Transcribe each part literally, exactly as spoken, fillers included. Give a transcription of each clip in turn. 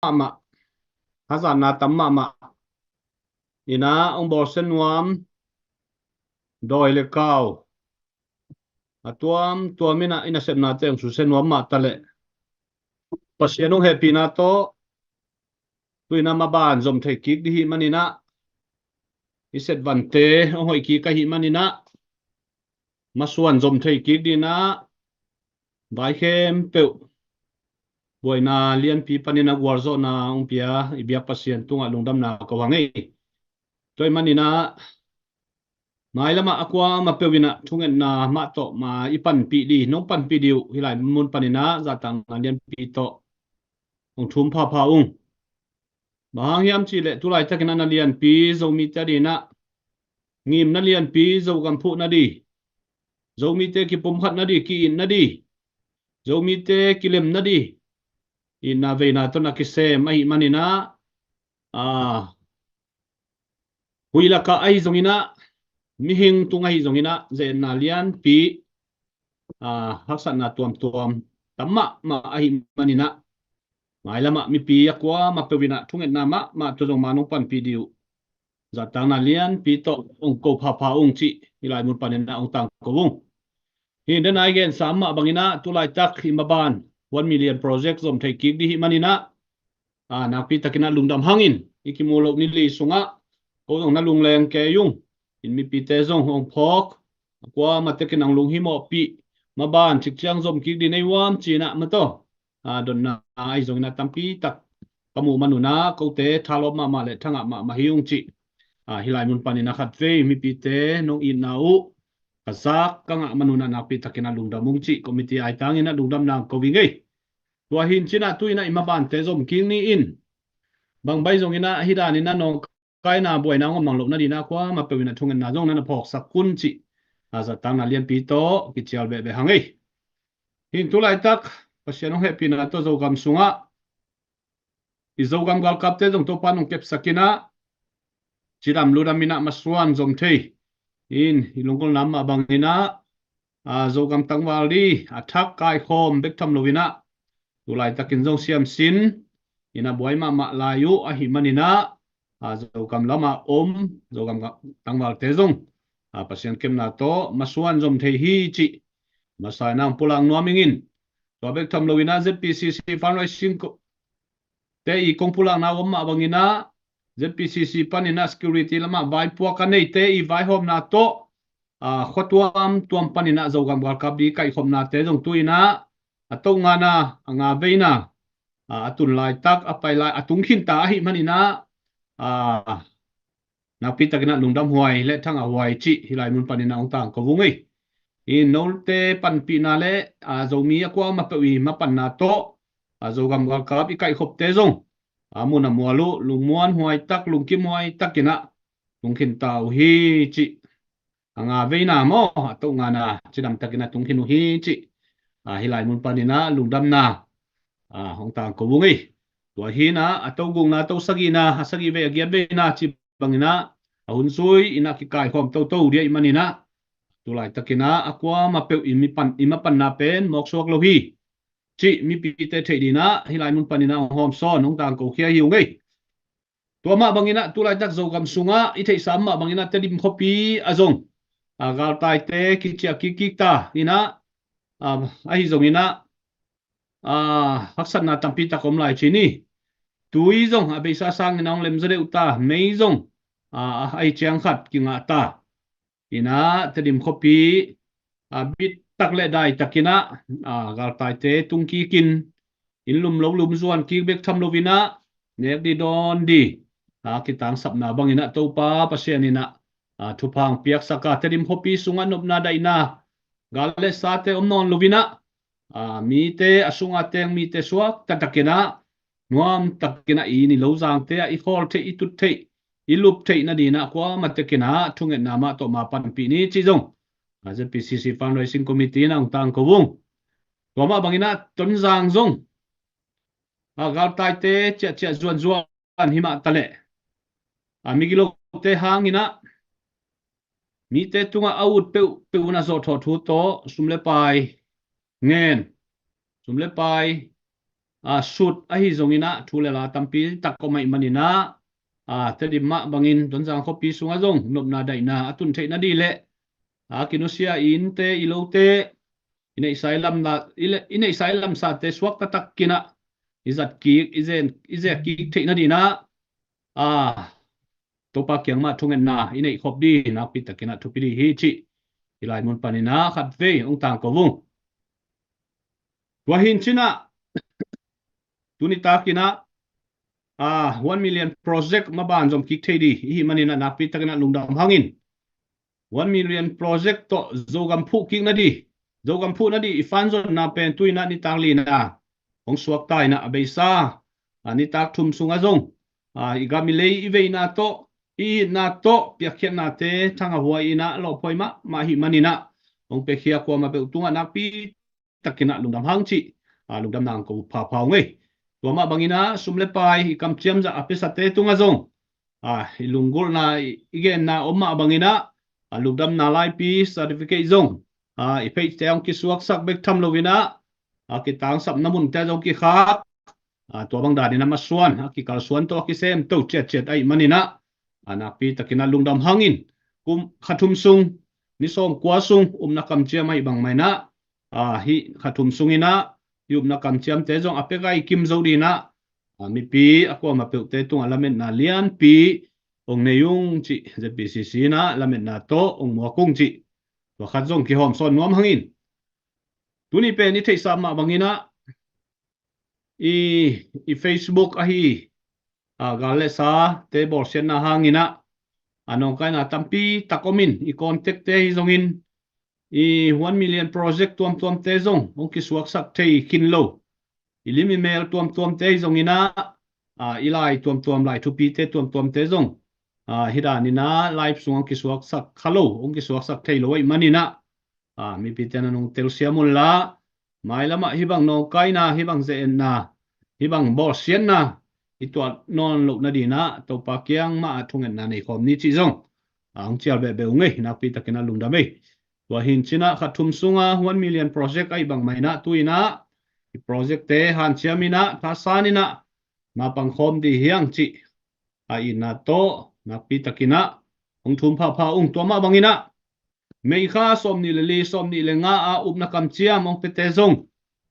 mahmah, hazatna tam mahmah. Ina hong bawlsia nuam dawi le kau a tuamtuam ina i nasepnate hong susia nuam mah taleh Pasian hong hehpihna tawh tu ina maban zom thei kik dih hih maninah i setvante hong hoih kik ahih maninah masuan zom thei kik dinah vai khempeuh buaina lianpi panin a gualzawhna hong pia i biak Pasian tungah lungdamna ko hang ei. Tua ih maninah mailamah a kuamah peuh inah thungetna mah tawh ma i panpih dih, nong panpih dih uh hih lai mun paninah zahtakna lianpi tawh hong thum phapha ung. Bang hang hiam cihleh tulaitakin a na lianpi Zomite a dinah ngimna lianpi Zogam phuhna dih, Zomite kipumkhatna dih, ki-itna dih, Zomite kilemna dih, itna veina tawh na kisem ahih maninah a huih lakah ahi zonginah mihing tung ahi zonginah ze-etna lianpi a haksatna tuamtuam tam mahmah ahih maninah mailamah mipi a kuamah peuh inah thungetna mahmah tua zong ma nong panpih dih uh zahtakna lianpi tawh hong ko phapha ung cih hih lai mun paninah hong tangko ung. Hih denai gensa mah banginah tulaitak i maban one million project zom thei kik dih hih maninah a nakpi takinah lungdam hangin i kimu loh ni li sungah ko zong na lungleng kei ung. In mipite zong hong phawk a kuamah tekin hong lunghimawhpih maban cikciang zom kik dih nei uam cinah mataw a dotna ahi zonginah tampi tak ka muh manunah kote thalawp mahmah le thangah mahmah hi ung cih a hih lai mun paninah khatvei mipite nong itna uh ka zak ka ngah manunah nakpi takinah lungdam ung cih committee ai tanginah lungdamna ko ing ei. Tua hin cinah tu inah i mabante zom kik ni in bang bai zonginah hih daninah nawngkaina buaina hong om mang loh nadinah kuamah peuh inah thungetna zong na na phawksak kun cih a zahtakna lianpi tawh kicial behbeh hang ei. Hin tulaitak Pasian hong hehpihna tawh Zogam sungah i Zogam galkapte zong Topa nong kepsak inah cidam ludam inah masuan zom thei in i lunggulhna mah banginah a Zogam tangval dih a thak kaikhawm bek tham lo inah tulaitakin zong siamsin inah buai mahmah lai uh ahih maninah a Zogam lamah om Zogam tangvalte zong a Pasian kepna tawh masuan zom thei hi cih masa inah hong pulak nuam ingin. Tua bek tham lo inah Z P C C fundraising ko te i kong pulakna om mah banginah Z P C C paninah security lamah vaipuak a neite i vaihawmna tawh a khua tuamtuam paninah Zogam galkap dih kaihkhopnate zong tu inah a toh ngana a nga veina a tun laitak a pai lai a tung khinta ahih maninah a nakpi takinah lungdam huai le thangah huai cih hih lai mun paninah hong tangko vung ei. I note panpihna le a Zomi a kuamah peuh i mapanna tawh a Zogam galkap i kaihkhopte zong a mun a mual uh lungmuan huai tak lungkim huai takinah tung khinta uh hi cih a nga veina maw a toh ngana cidam takinah tung khin uh hi cih a hih lai mun paninah lungdamna a hong tangko vung ei. Tua hinah a toh gukna toh sagihna a sagih vei a giat veina cih banginah a hun zui inah kikaikhawm toto dih ahih maninah tulaitakinah a kuamah peuh i mipan i mapanna pen mawksuak lo hi cih mipite theih dinah hih lai mun paninah hong hawmsawn hong tangko khia hi ung ei. Tua mah banginah tulaitak Zogam sungah i theihsa mah banginah Tedim khuapi a zong a galtaite kiciah kikkik ta inah a ahi zonginah a haksatna tampi tak om lai ci ni. Tui zong a beisa sangin a hong lemzaw deuh ta, mei zong a ahi ciang khat kingah ta. Inah Tedim khuapi a bit tak le dai takinah a galtaite tung kikin inn lum lo lum zuan kik bek tham lo inah nek dih dawn dih a kitangsapna banginah Topa Pasian inah a thupha hong piaksak a Tedim khuapi sungah nopna daihna gal le sate om nawn lo inah a mite a sunga teng mite suak taktakinah nuam takinah i ni lo zangte ah i khawl theih i tut theih i lup theih nadinah kuamah tekinah thungetna mah tawh ma panpih ni cih zong a Z P C C fundraising committee inah hong tangko vung. Tua mah banginah Tonzang zong a galtaite ciahciah zuanzuan himah taleh a migilote hanginah mite tungah a ut peuhpeuh un a zawhthawh thu tawh sum le pai ngen, sum le pai a, sut ahi zongin ah thu le la tampi tak om ahih manin ah, a, Tedim mah bangin Tonzang khuapi sungah zong nopna daihna a tun theih nadih leh, a, kinusia i innte, i lote, i neihsa i lamla-, i le-, i neihsa i lamsate suak taktak in ah i zat kik, i zen, i zek kik theih nadih in ah, a, Topa kiang mah thungetna i neih khop dih nakpi takin ah thupi dih hi cih i lai mun panin ah khatvei hong tangko ung. Tua hi in cin ah, tuni takin ah, a, one million project maban zom kik thei dih i hih manin ah nakpi takin ah lungdam hang in. One million project tawh Zogam phuh kik nadih, Zogam phuh nadih i fan zonna pen tu in ah nitak li in ah hong suakta in ah, a beisa, a, nitak thum sungah zong, a, i gam i lei i veina tawh, i itna tawh, piakkhiatnate thangahhuai in ah lawhphuai mahmah ahih manin ah hong piakhia kuamah peuh tungah nakpi takin ah lungdam hang cih, a, lungdamna hong ko phapha ung ei. Tua mah bangin ah sum le pai i kamciam zah a piasate tungah zong, a, i lunggulhna, i, i genna om mah bangin ah, a, lungdamna laipi certificate zong, a, i pheite hong kisuaksak bek tham lo in ah, a, kitangsapna munte zong kikhak, a, tua bang danin a masuan, a, kikalsuan tawh a kisemto ciatciat ahih manin ah, a, nakpi takin ah lungdam hang in. Kum kha thum sung, ni sawmkua sung upna kamciam ahih bang mah in ah, a, hih kha thum sungin ah i upna kamciamte zong a pek a i kim zo dih in ah, a, mipi a kuamah peuhte tungah lametna lianpi hong nei ung cih Z P C C in ah lametna tawh hong muak ung cih tua khat zong kihawm sawn nuam hang in. Tuni pen i theihsa mah bangin ah i, i Facebook ahi, a, gal le sate bawlsiatna hangin ah, a, nawngkaina tampi tak om in, i contact-te ahi zongin i one million project tuamtuamte zong hong kisuaksak thei khin lo. I lim i mel tuamtuamte ahi zongin ah, a, i lai tuamtuam, lai thupite tuamtuamte zong, a, hih danin ah live sung hong kisuaksak kha lo, hong kisuaksak thei lo ahih manin ah, a, mipite na nong telsiam unla, mailamah hih bang nawngkaina, hih bang ze-etna, hih bang bawlsiatna i tuah nawn loh nadin ah Topa kiang mah ah thungetna nei khawm ni cih zong, a, hong cial behbeh ung ei, nakpi takin ah lungdam ei. Tua hi in cin ah kha thum sungah one million project ahih bang mah in ah tu in ah i project-te hanciam in ah, thasan in ah, na pang khawm dih hi hang cih a itna tawh nakpi takin ah hong thum phapha ung. Tua mah bangin ah May kha sawmnih le li, sawmnih le nga ah upna kamciam hong piate zong,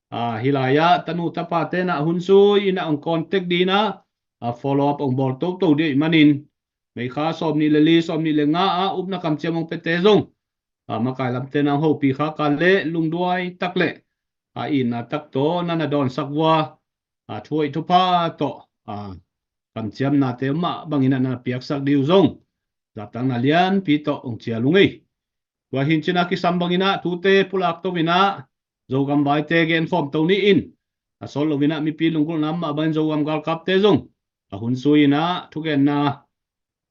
a, hih lai ah tanu tapate na hun zui in ah hong contact dih in ah, a, follow up hong bawl toto dih ahih manin May kha sawmnih le li, sawmnih le nga ah upna kamciam hong piate zong, a, makai lamte na hong hopih khak a leh lungduai tak leh a itna tak tawh na na dawnsak vua, a, thu hoih thupha tawh, a, kamciamnate mah bangin ah na piaksak dih uh zong, zatangna lianpi tawh hong cial ung ei. Tua hi in cin ah kisam bangin ah tute pulak to in ah Zogam vaite gen khawm to ni in, a sawt lo in ah mipi lunggulhna mah bangin Zogam galkapte zong a hun zui in ah thugenna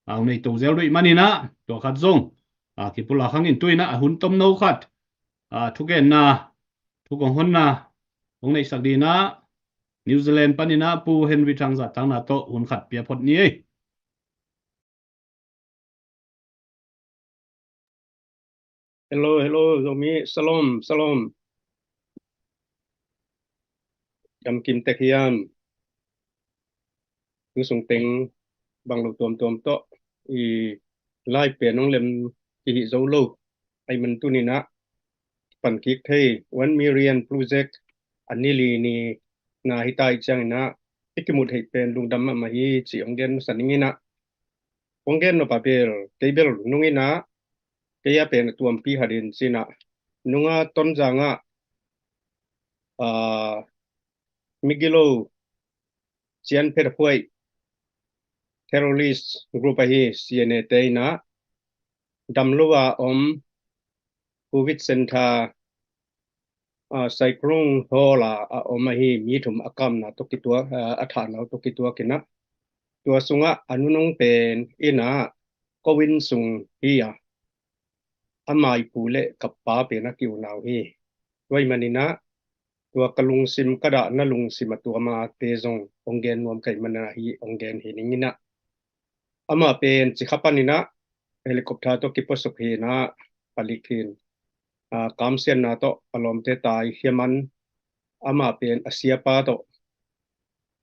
a hong nei to zel duh ahih manin ah tua khat zong, a, kipulak hang in tu in ah a hun tomno khat, a, thugenna, thu kong honna hong neihsak dih in ah New Zealand panin ah Pu Henry Thang zatangna tawh hun khat pia phot ni ei. Hello, hello, Zomi, shalom, shalom. Dam kim tek hiam? Tu sung teng bang lo tuamtuam tawh i live pen hong lem kihih zo lo ahih man tu in ah pan kik thei one million project a ni li ni na hi ta ahih ciangin ah i kimu theih pen lungdam mahmah hi cih hong gen masa ning in ah, hong gen nop a bel kei bel nung in ah, kei a pen a tuampi khat in cin ah, nunga Tonzang ah, a, migilo cianphet a phuaih terrorist group ahi C N A te in ah damlo a om covid center, a, Saikrung Hall ah a om ahi mi thum a kamna tawh kituak, a, a thahna uh tawh kituak in ah, tua sungah a nunung pen in ah ko inn sung hi a, ama i pu le ka pa pen a ki-unau hi. Tua ahih manin ah tua ka lungsim ka dahna lungsim a tuam a te zong hong gen nuam ka hih manin ah hih hong gen hi ning in ah, amah pen Cikha panin ah helicopter tawh kipuasuk hi in ah palik hi in, a, kamsiatna tawh a lawmte tai hiam an, amah pen a siapa tawh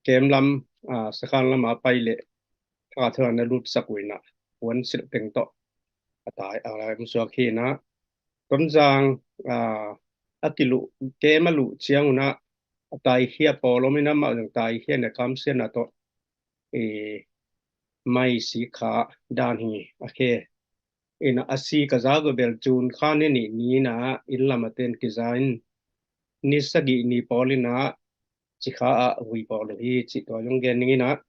kem lam, a, sakhan lam a pai leh thakhat thakhat na lutsak uh inah, puan silh teng tawh a tai a lai musuak hi inah. Tonzang, a, a kiluh, kem a luh ciang unah a taikhia pawl om inah, mah zong taikhia na kamsiatna tawh, e, mai sikha dan hi a khe. Inah a sik a zak uh bel June kha ni nih ni inah inn lam a ten kiza in ni sagih ni pawl inah cikha ah vui pawl uh hi cih tua zong gen ning inah.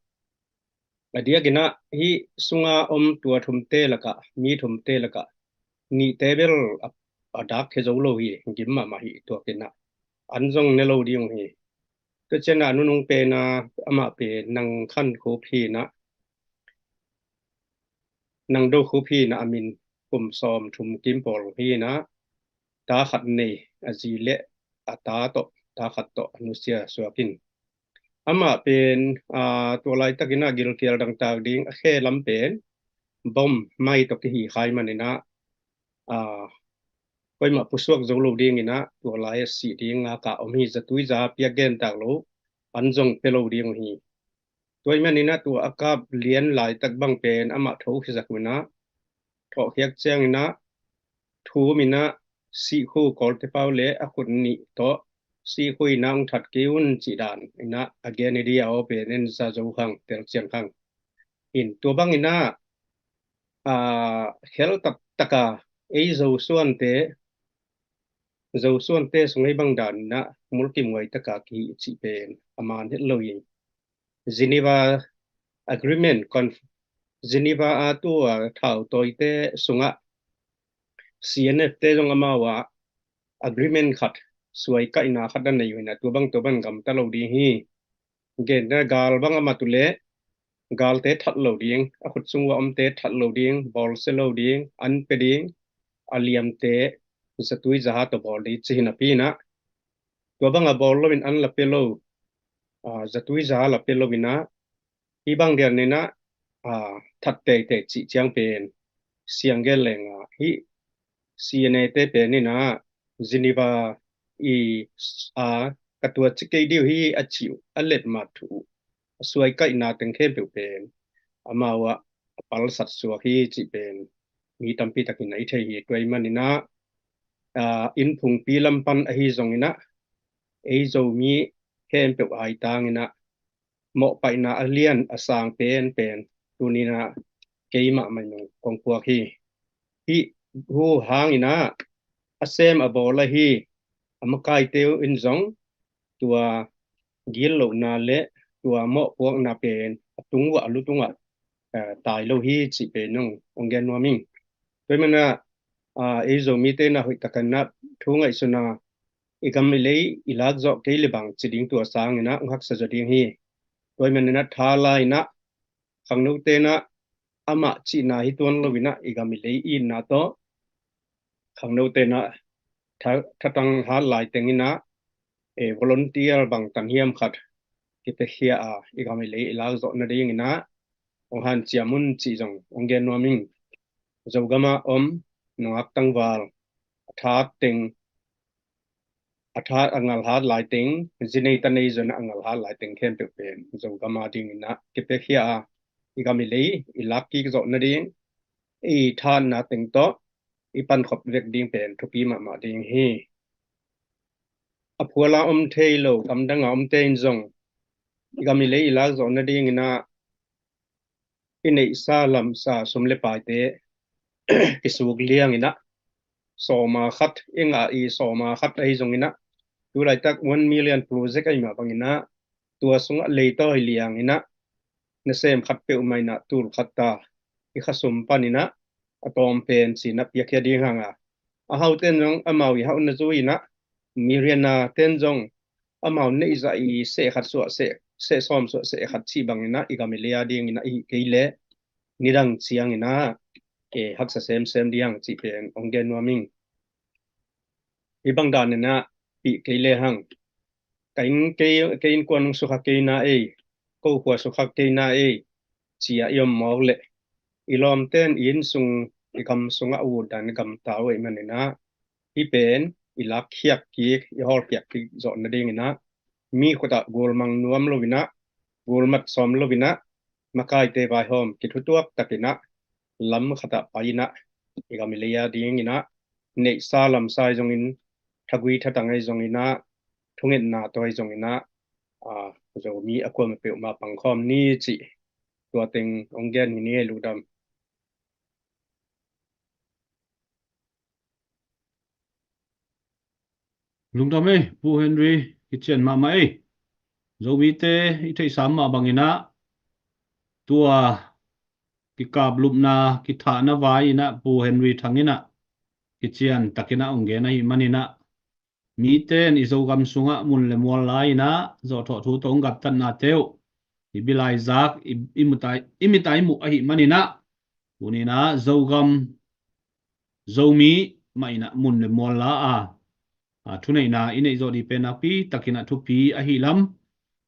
A diak inah hih sunga om tua thumte lakah, mi thumte lakah nihte bel a, a dak khia zo lo hi, gim mahmah hi tuak inah an zong ne lo ding uh hi. Tua cianah nunung pen a, amah pen Nang Khan Khup hi inah, Nang Do Khup hi inah, a min kum sawm thum kim pawl hi inah, ta khat nei, a zi le a ta tawh, ta khat tawh a nusia suak in. Amah pen, a, tua laitak inah gilkial dangtak ding, a khe lam pen bom mai tawh kihi khai man inah, a, koimah pusuak zo lo ding inah, tua lai a sih ding ngaka om hi, zatui za piak gentak lo, an zong pia lo ding uh hi. Tua ahih man inah tua a kap lian laitak bang pen amah tho khizak uh inah, thawhkhiak ciang inah, thum inah, sihkhu Kawlte pau le a khut nih tawh sihkhu inah hong that kei un cih dan inah a gen hi ding a, aw pen en za zo khang, tel cian khang. In tua bang inah, a, khel taktaka ei Zosuante, Zosuante sung ei bang dan inah mulkimhuai taka kihi cih pen a man het lo hi. Geneva Agreement, Conf-, Geneva a tua thautawite sungah C N F te zong amau ah agreement khat, suaikaihna khat a nei uh inah, tua bang tua bang gamta lo ding hi. Gen inah gal bang a mat uh leh galte that lo ding, a khut sung uh a omte that lo ding, bawlsia lo ding, an pia ding, a liamte zatui zaha tawh bawl ding ci hi napi inah, tua bang a bawl lo in an la pia lo, a, zatui zaha la pia lo inah, hih bang dian inah, a, that teitei cih ciang pen siang gen leng a, hih C N A te pen inah Geneva i, a, ka tua ci kei ding uh hi a cih uh, a letmat thu uh, a suaikaihna teng khempeuh pen amau ah a palsat suak hi cih pen mi tampi takin a i thei hi. Tua ahih man inah, a, inn phungpi lam pan ahi zong inah, ei Zomi khempeuh aitang inah mawhpaihna a lian a sang penpen tuni inah keimah mai nung kong puak hi. Hih hu hang inah a sem a bawl ahi a makaite uh in zong tua gitlohna le tua mawhpuakna pen a tung uh ah, a lu tung uh ah, a, tai lo hi cih pen nung hong gen nuam ing. Tua ahih man inah, a, ei Zomite inah hoih takin inah thu ngaihsun a, i gam i lei i lak zawh kei le bang ci ding, tua sang inah hong haksa zaw ding hi. Tua ahih man inah tha la inah khangnote inah amah cihna hi tuan lo inah i gam i lei i itna tawh khangnote inah tha-, thatang hat lai teng inah, e, volunteer bang tan hiam khat kipiakhia a, i gam i lei i lak zawh nading inah hong hanciam un cih zong hong gen nuam ing. Zogam ah om nungak tangval a that teng, a that a ngalhat lai teng, zi nei ta nei zong a ngalhat lai teng khempeuh pen Zogam a ding inah kipiakhia a, i gam i lei i lak kik zawh nading, i thatna teng tawh i pankhop vek ding pen thupi mahmah ding hi. A phual a om thei lo gamdang a omte in zong i gam i lei i lak zawh nading inah i neihsa lamsa sum le paite kisuk liang inah, sawma khat i ngah i sawma khat ahi zong inah, tu laitak one million project ahi mah bang inah, tua sungah leitawi liang inah, nasem khat peuhmah inah tul khat ta i khasum pan inah a tawm pen ci inah piakhia ding hang a, a haute'n zong amau i hauhna zui inah, Miriana te'n zong amau neih zah i seh khat suah seh, seh sawm suah seh khat cih bang inah i gam i lei a ding inah i hih kei leh nidang ciang inah, e, haksa semsem ding hang cih pen hong gen nuam ing. Hih bang dan inah hih kei le hang, ka inn kei, ka innkuan hong sukha kei na ei, ko khua sukha kei na ei ci a i om mawk leh, i lawmte'n i inn sung, i gam sungah a ut dan i gamta uh ahih man inah, hih pen i lakkhiak kik, i hawlkhiak kik zawh nading inah, mi khut ah gulmang nuam lo inah, Gulmat sawm lo in ah, makaite vaihawm kithutuak tak in ah, lam khat ah pai in ah, i gam i lei a ding in ah, neihsa lamsa ahi zongin, thagui thatang ahi zongin ah, thungetna tawh ahi zongin ah, aa, Zomi a kuamah peuhmah pangkhawm ni cih tua teng hong gen hi ni ei, lungdam. Lungdam ei, Pu Henry, kician mahmah ei. Zomite i theihsa mah bangin ah, tua kikaplupna, kithahna vai in ah Pu Henry Thang in ah kician takin ah hong gen ahih manin ah, mite in i Zogam sungah mun le mual la in ah zawhthawh thu tawh hong gaptatnate uh i bilai zak, i, i mit a i muh ahih manin ah, tuni in ah Zogam, Zomi mah in ah mun le mual la a, aa, thuneihna i neih zawh ding pen nakpi takin ah thupi ahih lam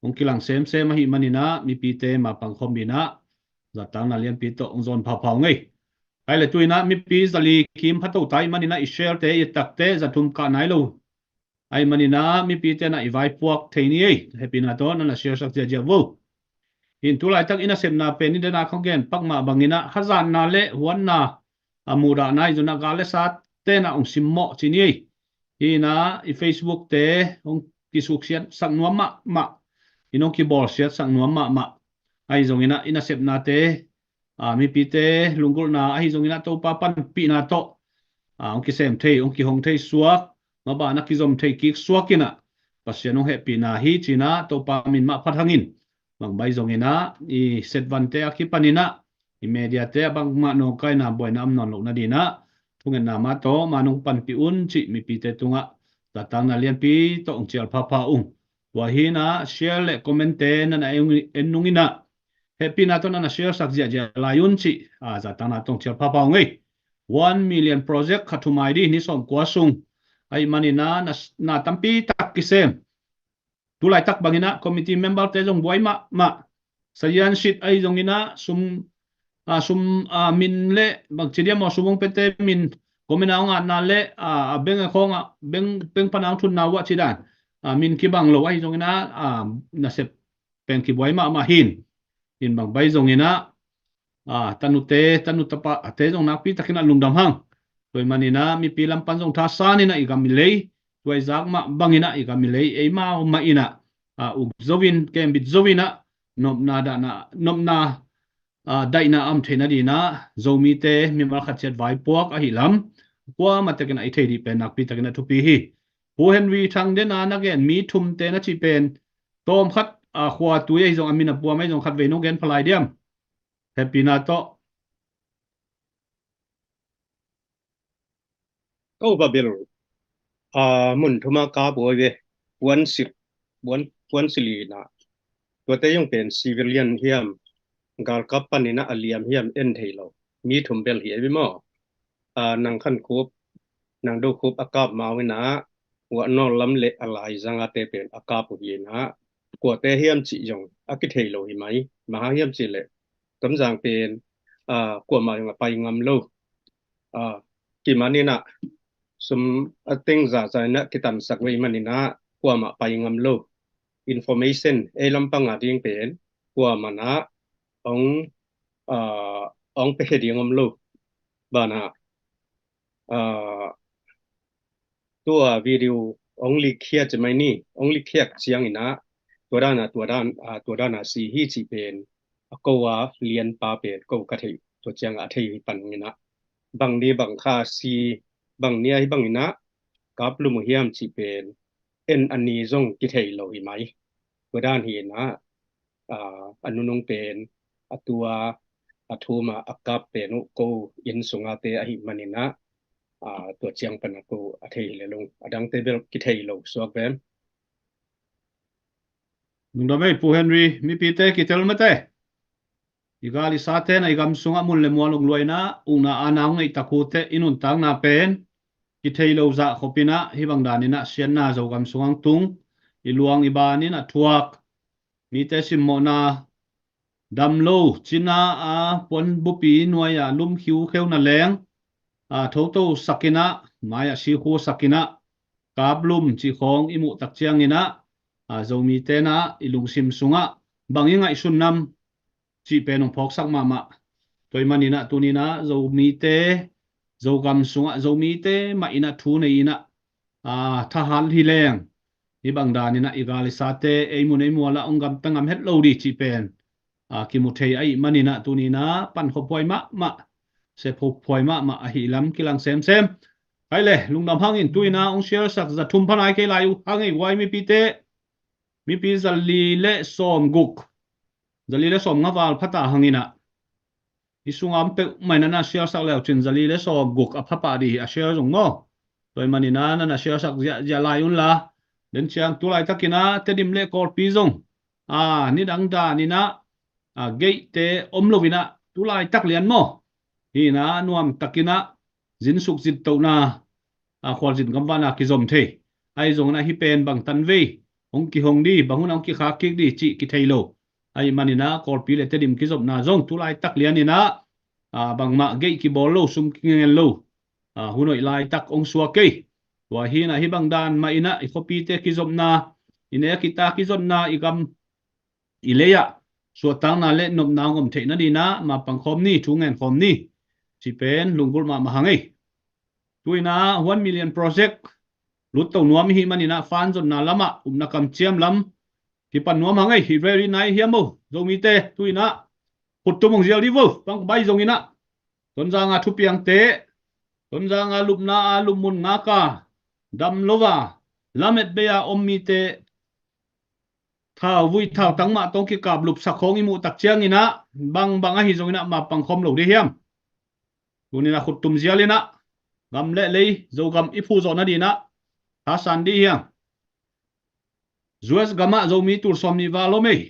hong kilang semsem ahih manin ah, mipite mapang khawm ding in ah, zatangna lianpi tawh hong zawn phapha ung ei. Ai le, tu in ah mipi zali kim phato ta ahih manin ah, i share-te, i et takte zathum kah nai lo ahih manin ah, mipite in ah i vaipuak thei ni ei. Hehpihna tawh na na share sak ziahziah vo. Hi in, tu laitak i nasepna pen i dena khong gen pak mah bangin ah, hazatna le huatna, a, muhdahna ahi zongin ah, gal le sate in ah hong simmawh ci ni ei. Hi in ah i Facebook-te hong kisuksiat sak nuam mahmah, hi in hong kibawlsiat sak nuam mahmah. Ahi zongin ah i nasepnate, aa, mipite lunggulhna ahi zongin ah, Topa panpihna tawh, aa, hong kisem thei, hong kihong thei suak, mah bangin ah kizom thei kik suak in ah, Pasian hong hehpihna hi ci in ah Topa min mah phat hang in. Bang bai zongin ah i setvante a kipan in ah, i media-te ah bangmah nawngkaina buaina om nawn loh nading in ah, thungetna mah tawh man hong panpih un cih mipite tungah zatangna lianpi tawh hong cial phapha ung. Tua hi in ah share le comment-te na na en, en nung in ah, hehpihna tawh na na share sak ziahziah lai un cih, aa, zatangna tawh hong cial phapha ung ei. One million project khat thumai ding ni sawmkua sung ahih manin ah, na, na tampi tak kisem. Tu laitak bangin ah committee member-te zong buai mahmah. Sazian sit ahi zongin ah, sum, aa, sum, aa, min le bangci diam aw, sum hong piate min comment-ah hong atna le, aa, a bank account-ah, bank, bank pan a hong thunna uh ah ci dan, aa, min kibang lo ahi zongin ah, aa, nasep pen kibuai mahmah hi in. Hi in, bang bai zongin ah, aa, tanute, tanu tapate zong nakpi takin ah lungdam hang. Tua ahih manin ah mipi lam pan zong thasan in ah, i gam i lei, tua i zak mah bangin ah i gam i lei, eimau mah in ah, aa, uk zo in, kembit zo in ah, nopna dahna, nopna, aa, daihna a om theih nading in ah, Zomite mimal khat ciat vaipuak ahih lam kuamah takin ah i thei ding pen nakpi takin ah thupi hi. Pu Henry Thang, dena na gen mi thumte na cih pen, tawm khat, aa, khua tui ahi zong, a min a puam ahi zong, khat vei nong gen pha lai diam? Hehpihna tawh. Ko va bel, aa, mun thum a kap uh hi ve. Puan si, puan, puan si li na. Tuate zong pen civilian hiam, galkap panin ah a liam hiam en thei lo. Mi thum bel hi ei ve maw. Aa, Nang Khan Khup, Nang Do Khup a kap ma uh in ah, Wah Nawl Lam le a laizang ate pen a kap uh hi in ah, kuate hiam cih zong a kithei lo hi mai. Bang hang hiam cih leh, Tonzang pen, aa, kuamah zong a pai ngam lo. Aa, kim a ni in ah, sum a teng zaza in ah kitansak uh ahih manin ah, kuamah pai ngam lo. Information ei lampang a ding pen kuamah in ah hong, aa, hong pia khe ding om lo. Bang ah, aa, tua video hong leak khia ci mai ni, hong leak khiak ciangin ah, tua dan a, tua dan, aa, tua dan a si hi cih pen, a ko a lianpa pen ko ka thei, tua ciang a thei hi pan in ah, bang ni bang kha si, bang ni a hi bangin ah kap lum uh hiam cih pen, en a ni zong kithei lo hi mai. Tua dan hi in ah, aa, a nunung pen, a tua, a thum a, a kap pen uh ko inn sung ate ahih manin ah, aa, tua ciang pan a ko a thei hi lel ung. A dangte bel kithei lo suak vem. Lungdam ei, Pu Henry, mipite kitel mate. I gal i sate in ah i gam sungah mun le mual hong luah in ah, ukna aana hong neih tak uh teh, i nuntakna pen kithei lo zah khop in ah, hih bang dan in ah siatna Zogam sungah hong tung, i luang i ban in ah thuak, mite simmawhna dam lo, cina a puan bupi nuai ah lumkhiu kheu na leng, aa, thoto sak in ah, mai ah sikhu sak in ah, kap lum cih khawng i muh tak ciangin ah, aa, Zomite in ah i lungsim sungah, bang i ngaihsun nam cih pen hong phawksak mahmah. Tua ahih manin ah tuni-in ah Zomite, Zogam sungah Zomite mah in ah thu nei in ah, aa, thahat hi leng, hih bang danin ah i gal i sate ei mun ei mual ah hong gamta ngam het lo ding cih pen, aa, kimu thei ahih manin ah tuni-in ah pankhop huai mahmah, sepkhop huai mahmah ahih lam kilang semsem. Hai le, lungdam hangin tu-in ah hong share sak za thum pha nai kei lai uh hang ei, huai mipite, mipi za li le sawm guk, za li le sawm nga val pha ta hangin ah, i sunga om peuhmah in ah na share sak le uh cin za li le sawm guk a pha pah ding hi, a share zong maw. Tua ahih manin ah na na share sak ziahziah lai un la. Den ciang tu laitakin ah Tedim le Kawlpi zong, aa, nidang danin ah, aa, gate-te om lo in ah tu laitak lian maw, hi in ah nuam takin ah zinsuk zintohna, aa, khualzin gamvahna kizom thei. Ahi zongin ah hih pen bang tanvei hong kihong ding, bang hun ah hong kikhak kik ding cih kithei lo. Ahih manin ah Kawlpi le Tedim kizopna zong tu laitak lianin ah, aa, bangmah gate kibawl lo, sum kingen lo, aa, hun hoih laitak hong suak kei. Tua hi in ah hih bang dan mah in ah i khuapite kizopna, i nek i tak kizopna, i gam i lei ah suahtakna le nopna hong om theih nadingin ah mapang khawm ni, thu ngen khawm ni cih pen lunggulh mahmah hang ei. Tu-in ah one million project lutto nuam i hih manin ah fund zonna lamah upna kamciam lam kipan nuam hang ei. Hih very nice hiam maw Zomite, tu-in ah khuttum hong zial ding vo, bang bai zongin ah Tonzang a thupiangte, Tonzang a lupna a lupmun ngak a dam lo a lamet bei a om mite thauvui thautang mah tawh kikaplupsak khawng i muh tak ciangin ah bangbang ahi zongin ah mapang khawm lo ding hiam? Tuni-in ah khuttum zial in ah gam le lei, Zogam i phuh zawh nadingin ah thasan ding hiam? U S gamah Zomi tul sawm nih val om ei.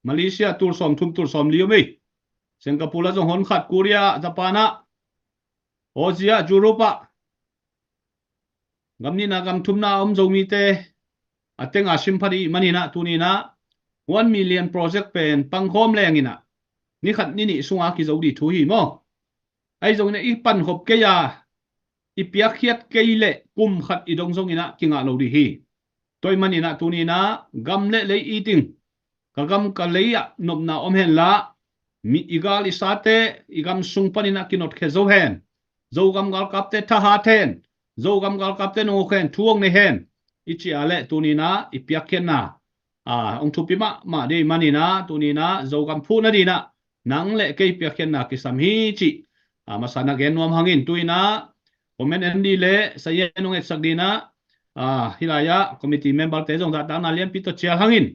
Malaysia tul sawm thum, tul sawm li om ei. Singapore ah zong hon khat, Korea ah, Japan ah, Aussie ah, Europe ah, gam nihna gam thumna a om Zomite a teng a sim pha ding i hih manin ah tuni-in ah one million project pen pangkhawm leng in ah ni khat ni nih sunga kizo ding thu hi maw. Ahi zongin ah i pankhop kei a, i piakkhiat kei leh kum khat i dong zongin ah kingah lo ding hi. Tua ahih manin ah tuni-in ah gam le lei it ing, ka gam ka lei ah nopna om hen la, mi, i gal i sate i gam sung panin ah kinotkhia zo hen, Zogam galkapte thahat hen, Zogam galkapte nong uk hen, thu hong nei hen i cih a leh tuni-in ah i piakkhiatna, aa, hong thupi mahmah ding i hih manin ah tuni-in ah Zogam phuh nadingin ah nang le kei piakkhiatna kisam hi cih, aa, masa-in ah gen nuam hangin tu-in ah comment en ding le sayen hong etsak dingin ah, aa, hih lai-ah committee member-te zong zahtakna lianpi tawh cial hangin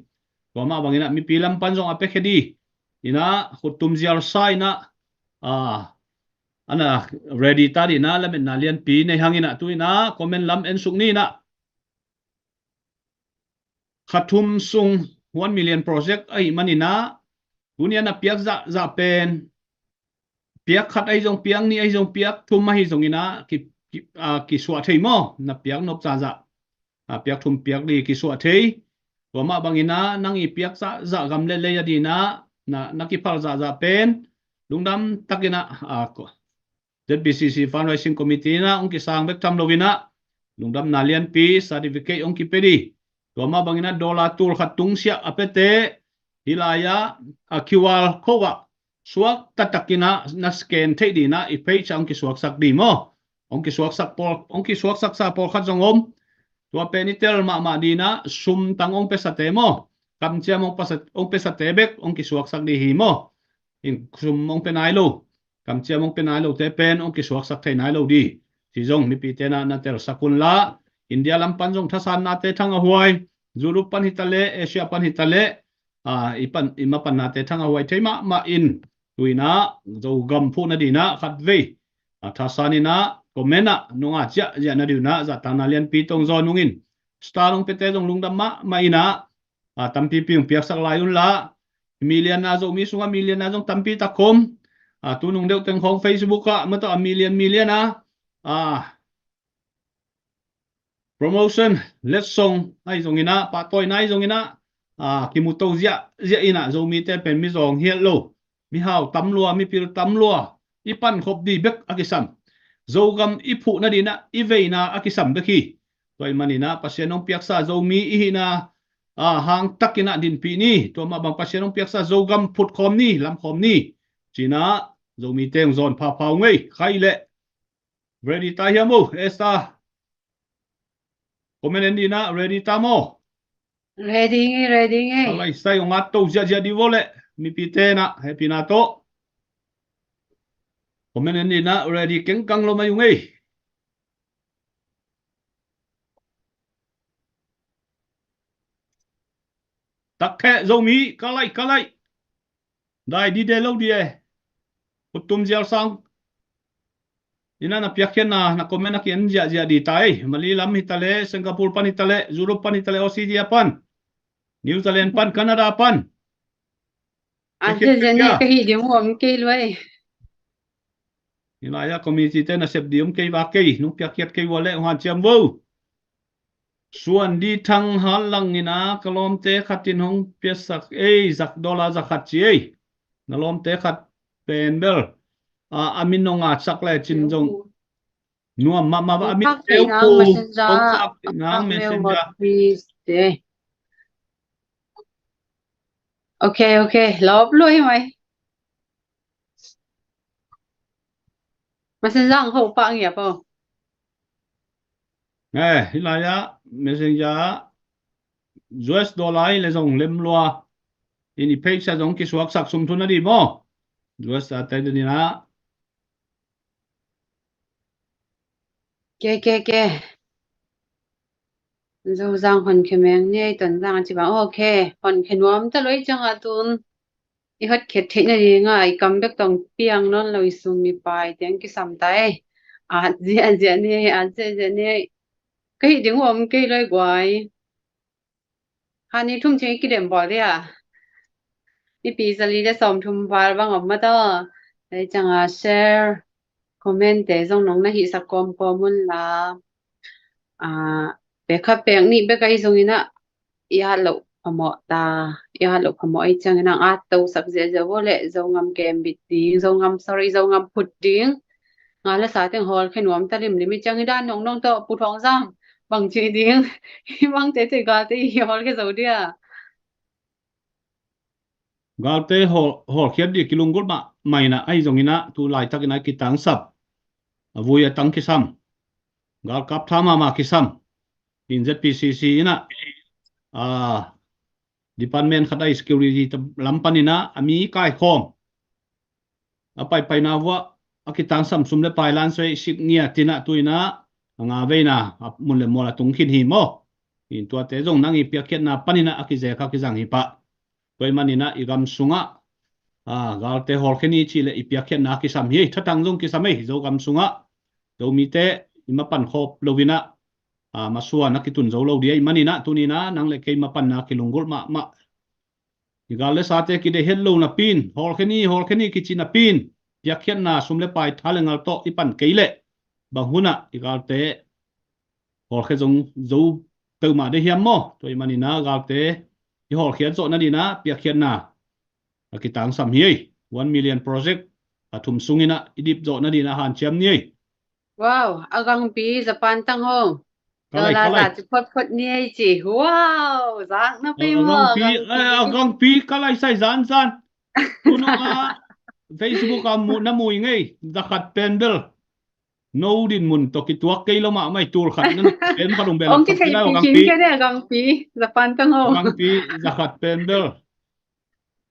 tua mah bangin ah mipi lam pan zong a piakhia dingin ah khuttum zial sa-in ah, aa, a na ready ta dingin ah lametna lianpi nei hangin ah tu-in ah comment lam ensuk ni-in ah. Kha thum sung one million project ahih manin ah tuni-in ah na piak zahzah pen, piak khat ahi zong, piak nih ahi zong, piak thum ahi zongin ah ki, ki, aa, kisuah thei maw? Na piak nop zahzah, aa, piak thum piak li kisuah thei. Tua mah bangin ah nang i piak zahzah gam le lei adingin ah na, na kiphal zahzah pen lungdam takin ah, aa, ko, Z B C C Fundraising Committee in ah hong kisang bek tham loin ah lungdamna lianpi certificate hong kipia ding. Tua mah bangin ah dollar tul khat tungsiah a piate hih lai-ah, a Q R code ah suakta takin ah na scan theih dingin ah i page ah hong kisuaksak ding maw. Hong kisuaksak pawl, hong kisuaksaksa pawlkhat zong om. Tua pen i tel mahmah dingin ah sumtang hong piasate maw, kamciam hong piasa, hong piasate bek hong kisuaksak ding hi maw. In sum hong pia nai lo, kamciam hong pia nai lote pen hong kisuaksak thei nai lo ding. Ci zong mipite na, na telsak un la. India lam pan zong thasannate thang a huai, Europe pan hi ta leh, Asia pan hi ta leh, aa, i pan, i mapannate thang a huai thei mahmah in tu-in ah Zogam phuh nadingin ah khatvei, aa, thasan in ah comment ah nong at ziahziah nadingin ah zahtakna lianpi tawh hong zawn ung in. Star hong piate zong lungdam mahmah in ah, aa, tampipi hong piaksak lai un la. Million-na Zomi sungah million-na zong tampi tak om. Aa, tu nung deuh teng khawng Facebook ah mah tawh a million million-na, aa, promotion, letsong ahi zongin ah, pahtawina ahi zongin ah, aa, kimuto ziahziah in ah Zomite pen mizawng hial lo, mihau tam lua, mipil tam lua, i pankhop ding bek a kisam, Zogam i phuh nadingin ah i veina a kisam bek hi. Tua ahih manin ah Pasian hong piaksa Zomi i hihna, a, hang takin ah dinpih ni. Tua mah bang Pasian hong piaksa Zogam phut khawm ni, lam khawm ni. Ci-in ah Zomite hong zawn phapha uh ngei. Khai leh ready ta hiam uh, Esther? Comment en ding ah ready ta maw? Ready ngei, ready ngei. Alai sai hong at to ziahziah ding uh leh, mipite na hehpihna tawh comment en ding ah ready kengkang lo mai uh ngei. Takheh Zomi, ka lai, ka lai. Dai dide lo die. Khut tum zial sang. Ina na piakkhiatna, na comment a ki-en ziahziah ding ta ei. Mali lam hi ta leh, Singapore pan hi ta leh, Europe pan hi ta leh, Australia pan, New Zealand pan, Canada pan. A ziahziah ne ka hih ding uh om kei lua ei. Ina ya committee te na sep ding om kei va kei, nong piakkhiat kei ua leh hong hanciam vo. Suan di thang hal lang ina ka lawmte khat in hong piasak ei, zak dollar za khat ci ei. Na lawmte khat pen bel a, a min nong at sak le cin zong nuam mahmah a, a min teu ku. Messenger. Okay, okay. Lawp lui mai. Messenger ang ho pah ngiap aw. Eh, hih lai-ah Messenger U S dollar hi leh zong lem lua. In i page ah zong kisuaksak sum thu na ding maw? U S a te ding ina. Ke, ke, ke. Zozang honkhia meng ni ei, Tonzang a ci bang. Okay, honkhia nuam ta lua ei ciangah tun i hotkhiat theih nadingah i kam bek tawh piang nawn lo, i sum i pai tiang kisam ta ei. At ziahziah ni ei, at ziahziah ni ei. Ka hih ding uh om kei lua ei guai. Kha ni thum ciang i kidem bawl dia. Mipi zali le sawmthum val bang om mah ta. Ei ciangah share, comment te zong nong na hihsak kawmkawm un la. A, pek khat pek nih bek ahi zongin ah i at loh phamawh ta, i at loh phamawh ahi ciangin ah at tosak ziahziah vo leh Zogam kembit ding, Zogam, sorry, Zogam phut ding. Nga le sa teng hawlkhia nuam ta limlim i ciang hi dan nong nong tawh Pu Thawng Zam bang ci ding. Hi bang tete galte i hawlkhia zo dia. Galte hawl, hawlkhiat dih kilunggulh mahmah ina ahi zongin ah tu laitakin ah kitangsap. A vui a tang kisam. Galkap tha mahmah kisam. In Z P C C ina, a, department khat ahi security lam panin ah a mi kaikhawm. A paipaina vuah a kitangsam sum le pai lan soi sik ngiat ina tu ina a nga veina a mun le mual a tung khin hi maw? In tuate zong nang i piakkhiatna panin ah a kizek a kizang hi pah. Tua ahih manin ah i gam sungah, a, galte hawlkhia ni cih leh i piakkhiatna a kisam hi ei, thatang zong kisam ei, Zogam sungah. Zomite i mapan khawp lo in ah, a, masuan a kitun zo lo ding ahih manin ah tuni in ah nang le kei mapanna kilunggulh mahmah. I gal le sate kideih het lo napi in, hawlkhia ni, hawlkhia ni kici napi in, piakkhiatna sum le pai tha le ngal tawh i pan kei leh bang hun ah i galte hawlkhia zong zo peuhmah ding hiam maw? Tua ahih manin ah galte i hawlkhiat zawh nadingin ah piakkhiatna a kitangsam hi ei. One million project a thum sungin ah i dip zawh nadingin ah hanciam ni ei. Wow, a gangpi Japan tang ho. Ka lai, dollar ka lai. Za ci photphot ni ei ci. Wow, zak na pi maw, a gangpi, gangpi. Eh, a gangpi ka lai sai zanzan. Tunung a Facebook a mu, na mu i ngei, za khat pen bel. No din mun tawh kituak kei lo mahmah ei, tul khat na, pen khat ung bel. Ong khat kithei kei lai, a gangpi. Kei deh, a gangpi. Japan tang ho. A gangpi, za khat pen bel.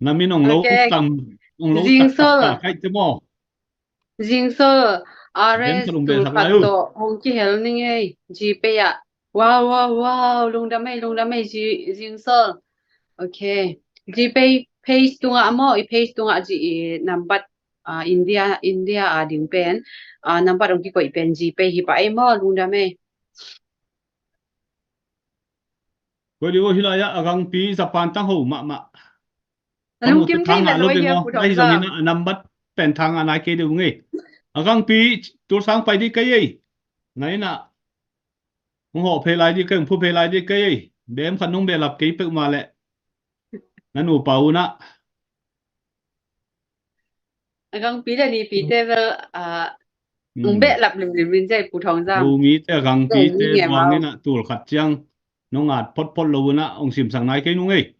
Na min ong lo, okay, uk tam, ong lo tak tak ta, kai te maw? Zingsol, R S tul khat tawh hong kihel ning ei, GPay ah. Wow, wow, wow, lungdam ei, lungdam ei, Zi-, Zingsol. Okay. GPay page tungah maw, i page tungah G, i nambat, ah, India, India a ding pen, ah, nambat hong kikoih pen GPay hi pah ei maw, lungdam ei. Koi di uh hih lai-ah a gangpi Japan tang ho mahmah. A lungkim thei lo hi a, Pu Thawng Zam. Ahi zongin a nambat pen thang a nai kei deuh ngei. A gangpi tul sang pai di kei ei. Nai na. Hong hawh phei lai di kei, hong phu phei lai di kei ei. Bem khat nong behlap kei peuhmah leh. Na nupa un ah. A gangpi le nipite bel, ah, ong behlap limlim in zai Pu Thawng Zam. Lomite a gangpite buang in ah tul khat ciang. nong at photphot lo un ah hong simsak nai kei nung ei.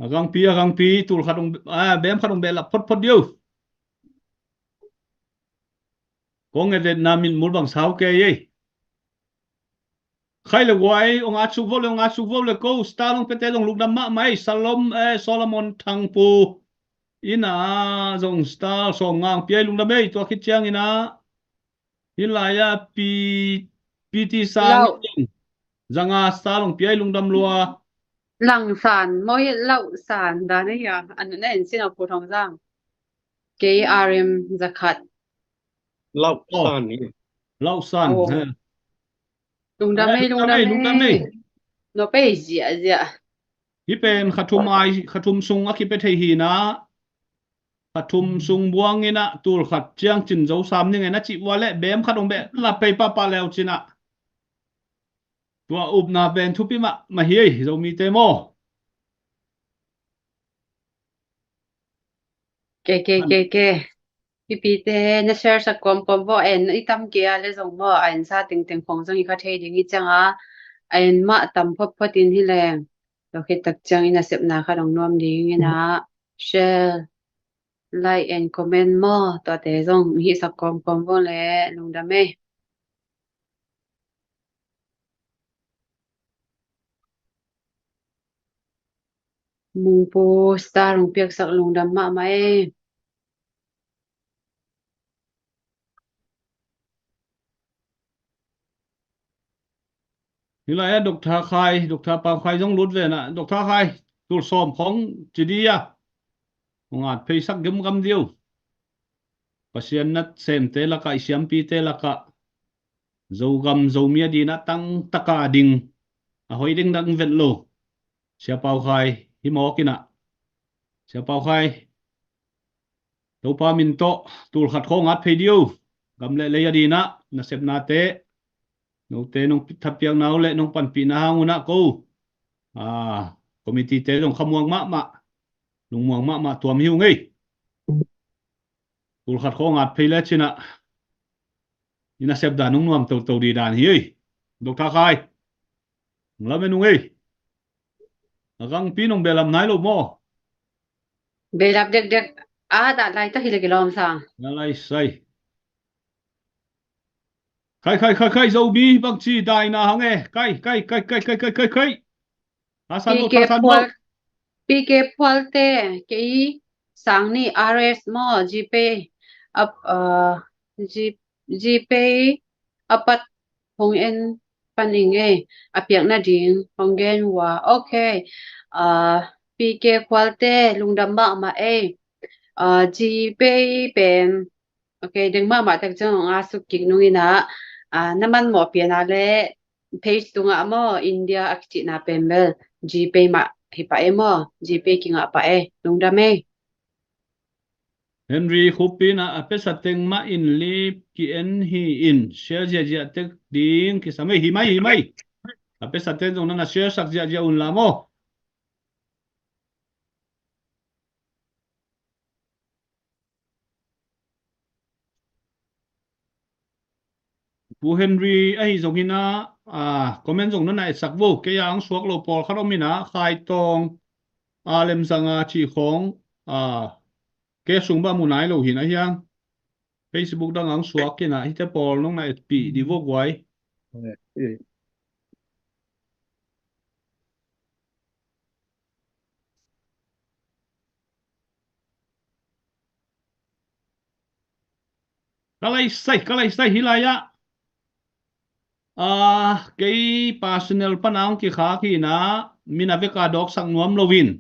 A gangpi, a gangpi, tul khat hong, a, bem khat hong behlap photphot dih o. Kong edet na min mul bang sau kei ei. Khai le guai, hong at suk vo le, hong at suk vo le ko, star hong piate zong lungdam mahmah ei, Salom, eh, Solomon Thangpu. Ina zong star sawm ngang pia ei lungdam ei, tua khit ciang ina. Hi lai-ah P-, P T San Lau. Zanga star hong pia ei lungdam lua. Lang San, maw hi Lau San, dan ei a, an na en sin a Pu Thong Zang. K R M zakhat. Lau San hi. Lau San. Oh. Lungdam ei, lungdam ei, lungdam ei. No pei ziahziah. Hi pen kha thum ai, kha thum sung a kipia thei hi na. Kha thum sung buang ina tul khat ciang cin zo sam ning ei na cih ua le bem khat hong behlap pei pahpah leu cin ah. Tua upna pen thupi mahmah hi ei, Zomite maw. Ke, ke, ke, ke. Pipite na share sak kawmkawm vo, en i tam kei a le zong maw, a en sa tengteng khong zong i kha thei ding i ciang a, a en mah tam photphot in hi leng. Tua khit tak ciang i nasepna kha dong nuam ding ina, share, like and comment maw, tuate zong hih sak kawmkawm vo le, lungdam ei. Mungpu star hong piaksak lungdam mahmah ei. Hi lai-ah Doctor Khai, Doctor Pau Khai zong lut ve na, Doctor Khai, tul sawm khong ci dih a. Hong at pheisak gemgam dih o. Pasian nasemte lakah, i siampite lakah. Zogam Zomi a dingin a tangtaka a ding a hoih dingdang vet lo. Sia Pau Khai hi mawk ina. Sia Pau Khai. Topa min tawh tul khat khong at phei dih o. Gam le lei a dingin a nasepnate. Note nong thapiakna uh le nong panpihna hang un a ko. A, committee te zong khamuang mahmah. Lungmuang mahmah tuam hi ung ei. Tul khat khong at phei le cin a. I nasep dan nong nuam toto dih dan hi ei. Doctor Khai. Nong lamen ung ei. A gangpi nong behlap nai lo maw. Behlap dekdek. A, dah lai ta hi le kilawm sa. Na lai sai. Khai, khai, khai, khai, Zomi bangci daina hang e. Khai, khai, khai. Hasan lo, P K Hasan lo. Phual, P K Phualte, kei sang ni R S maw, GPay, ap, uh, G-, GPay, a pat hong en pan ing ei, a piakna ding, hong gen ua. Ok, uh, P K Phualte, lungdam mahmah ei, uh, GPay pen, Ok, deng mahmah tek ciang hong a suk kik nung ina, a, na man mawh pian a le page tungah maw, India a kicihna pen bel GPay mah hi pah e maw, GPay kingah pah e, lungdam e. Henry Khupin a, a pesa teng mah in lip ki-en hi in, share ziahziah tek ding kisam e, hi mai, hi mai. A pesa teng zong nana share sak ziahziah un la maw. Pu Henry ahi zongin a, a, comment zong nana etsak vo. Kei a ang suak lo pawlkhat om in a, Khai Tawng, a, Lem Zanga cih khawng, a, kei sung bang mu nai lo hi na hiang. Facebook dang ang suak in a, hite pawl nong na etpih di vo guai. Ka laisai, ka laisai hi lai ah. A, kei personal pan ang kikhak hi na, min a vek a dawksak nuam loin.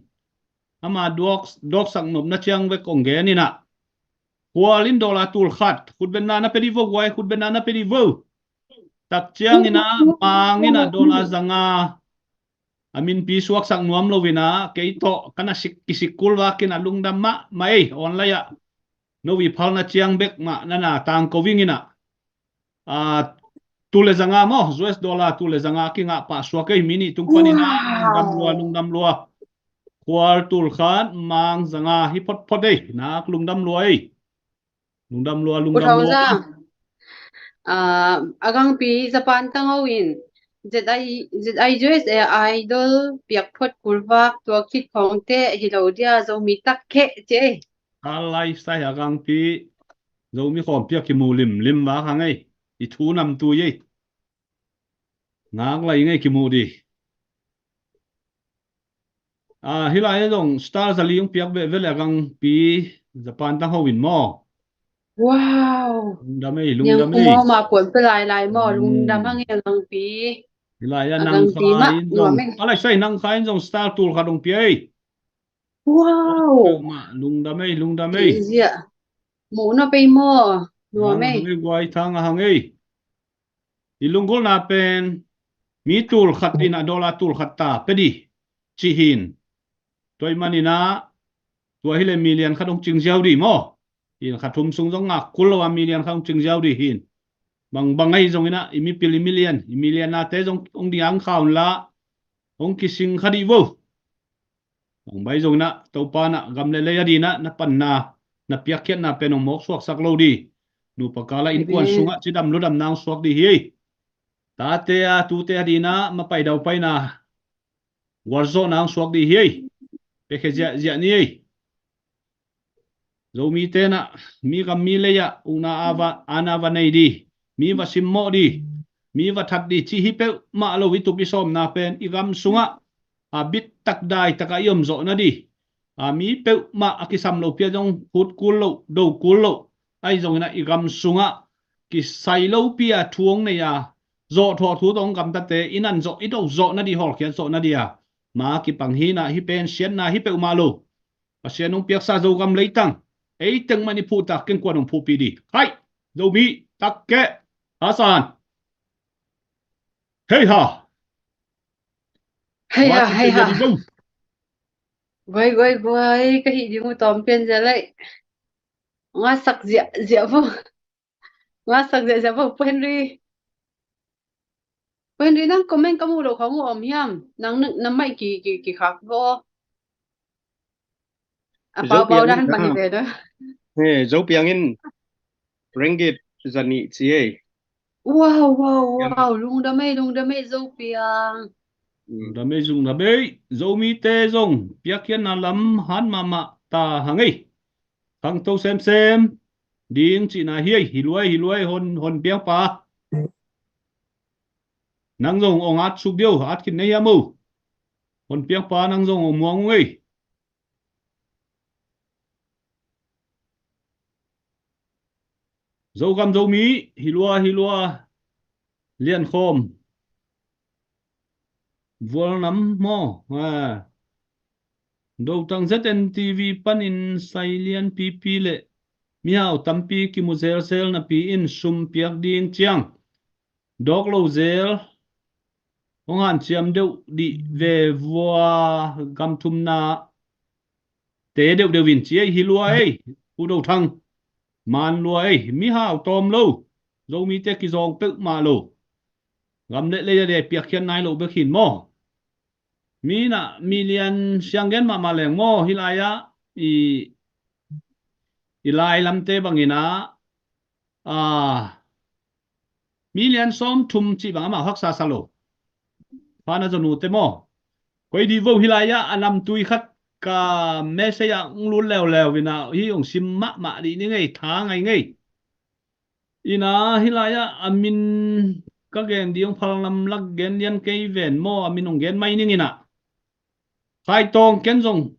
Ama dawk, dawksak nopna ciang vek kong gen in a. Khual in dollar tul khat, khutbetna na pe di vo guai, khutbetna na pe di vo. Tak ciangin a, mang in a dollar zanga a minpi suaksak nuam loin a, kei tawh ka na sik, kisik kul vak in a lungdam mahmah ei, online ah. No i phalna ciang bek mah na na tangko ving in a. A, tul le zanga maw, U S dollar tul le zanga kingah pah suak ei, mi nih tung panin a, lungdam lua, lungdam lua. Khual tul khat, mang zanga hi photphot ei, nak lungdam lua ei. Lungdam lua, lungdam lua. Pu Thau Zang, a, a gangpi Japan tango in, Z I, Z I U S A Idol piak phot kulvak tua khit khawngte hi lo dia, Zomi tak kheh ci ei. A lifestyle a gangpi, Zomi khawm piak kimu limlim vak hang ei. I thu namtui ei. Ngak lai ngei kimu di. A, hih lai zong star zali hong piak veve le a gangpi Japan tang ho in maw. Wow. Lungdam ei, lungdam ei. Niang kum maw, ma puan pe lai lai maw, lungdam hang ei a gangpi. Hih lai a nang khai in zong, a lai sai nang khai in zong star tul khat hong pia ei. Wow. Peuhmah lungdam ei, lungdam ei. Zia. Muh na pei maw, nuam ei. Guai thang a hang ei. I lunggulhna pen mi tul khat in a dollar tul khat ta pe di ci hin. Tua i manin a tua hi le million khat hong cing ziau di maw. In kha thum sung zong ngak kul lo a million khat hong cing ziau di hin. Bangbang ahi zongin a i mipil i million, i million nate zong hong ding ang kha un la hong kising kha di vo. Hong bai zong na Topa na gam le lei a dina na panna na piakkhiatna pen hong mawk suaksak lo di. Nupa kala innkuan sungah cidam ludam nang suak di hi ei. Tate a tute a dina mapai daupaina gualzawh nang suak di hi ei. Piakhia ziahziah ni ei. Zomite na mi gam mi lei ah ukna a va, ana va nei di, mi va simmawh di, mi va that di cih hi peuhmah lo i tup i sawmna pen i gam sungah a bittak daitak a i om zawh na di. A mi peuhmah a kisam lo pia zong phut kul lo, do kul lo. Ahi zongin a i gam sungah kisai lo pia thu hong nei a, zawhthawh thu tawh hong gamtate i nan zawh i do zawh na di, hawlkhiat zawh na di a ma kipang hi na, hi pen siatna hi peuhmah lo. Pasian hong piaksa Zogam leitang ei teng mah i phuhtak keng kuan hong phuhpih di. Hai, Zomi tak keh. Hasan. Hei ha. Hei ha, hei ha. Guai guai guai, ka hih ding uh tawm pian zia lei. Ngasak ziahziah vo. Ngasak ziahziah vo, Pu Henry. Pu Henry, nang comment ka muh loh khawng uh om hiam? Nang na, na mic ki, ki, kikhak vo. A paupau dan bang hi ve na. He, Zopiang in ringgit zanih ci ei. Wow, wow, wow, lungdam ei, lungdam ei Zopiang. Lungdam ei, lungdam ei. Zomite zong piakkhiatna lam han mahmah ta hang ei. Khangto semsem ding cihna hi ei, hi luai, hi luai, hon, hon piangpa. Nang zong ong at suk dio, at khin nei hiam o. Hon piangpa nang zong ong muang ung ei. Zogam Zomi, hi lua, hi lua, liankhawm. Vualnam maw? A. Dotang Z N T V panin sai lianpipi le mihau tampi kimu zelzel napi in sum piak ding ciang dawk lo zel hong hanciam deuh dih ve vua, gamthumna te deuhdeuh in ci ei, hi lua ei, U Dotang. Man lua ei, mihau tawm lo, Zomite kizawng peuhmah lo. Gam le lei a dei piakkhiat nai lo bek hin maw? Mi na million siang gen mahmah leng maw, hi lai-ah i, i lai lamte bangin ah, a, million sawmthum cih bang amau haksa sa lo. Pana zonute maw? Koi di vo, hi lai-ah a namtui khat ka message ah hong lut leuleu in ah, hi hong sim mahmah dih ni ngei, tha ngai ngei. Ina hi lai-ah a min ka gen ding hong phal nam lak gen lian kei ven maw, a min hong gen mai ning ina. Khai Tawng, ken zong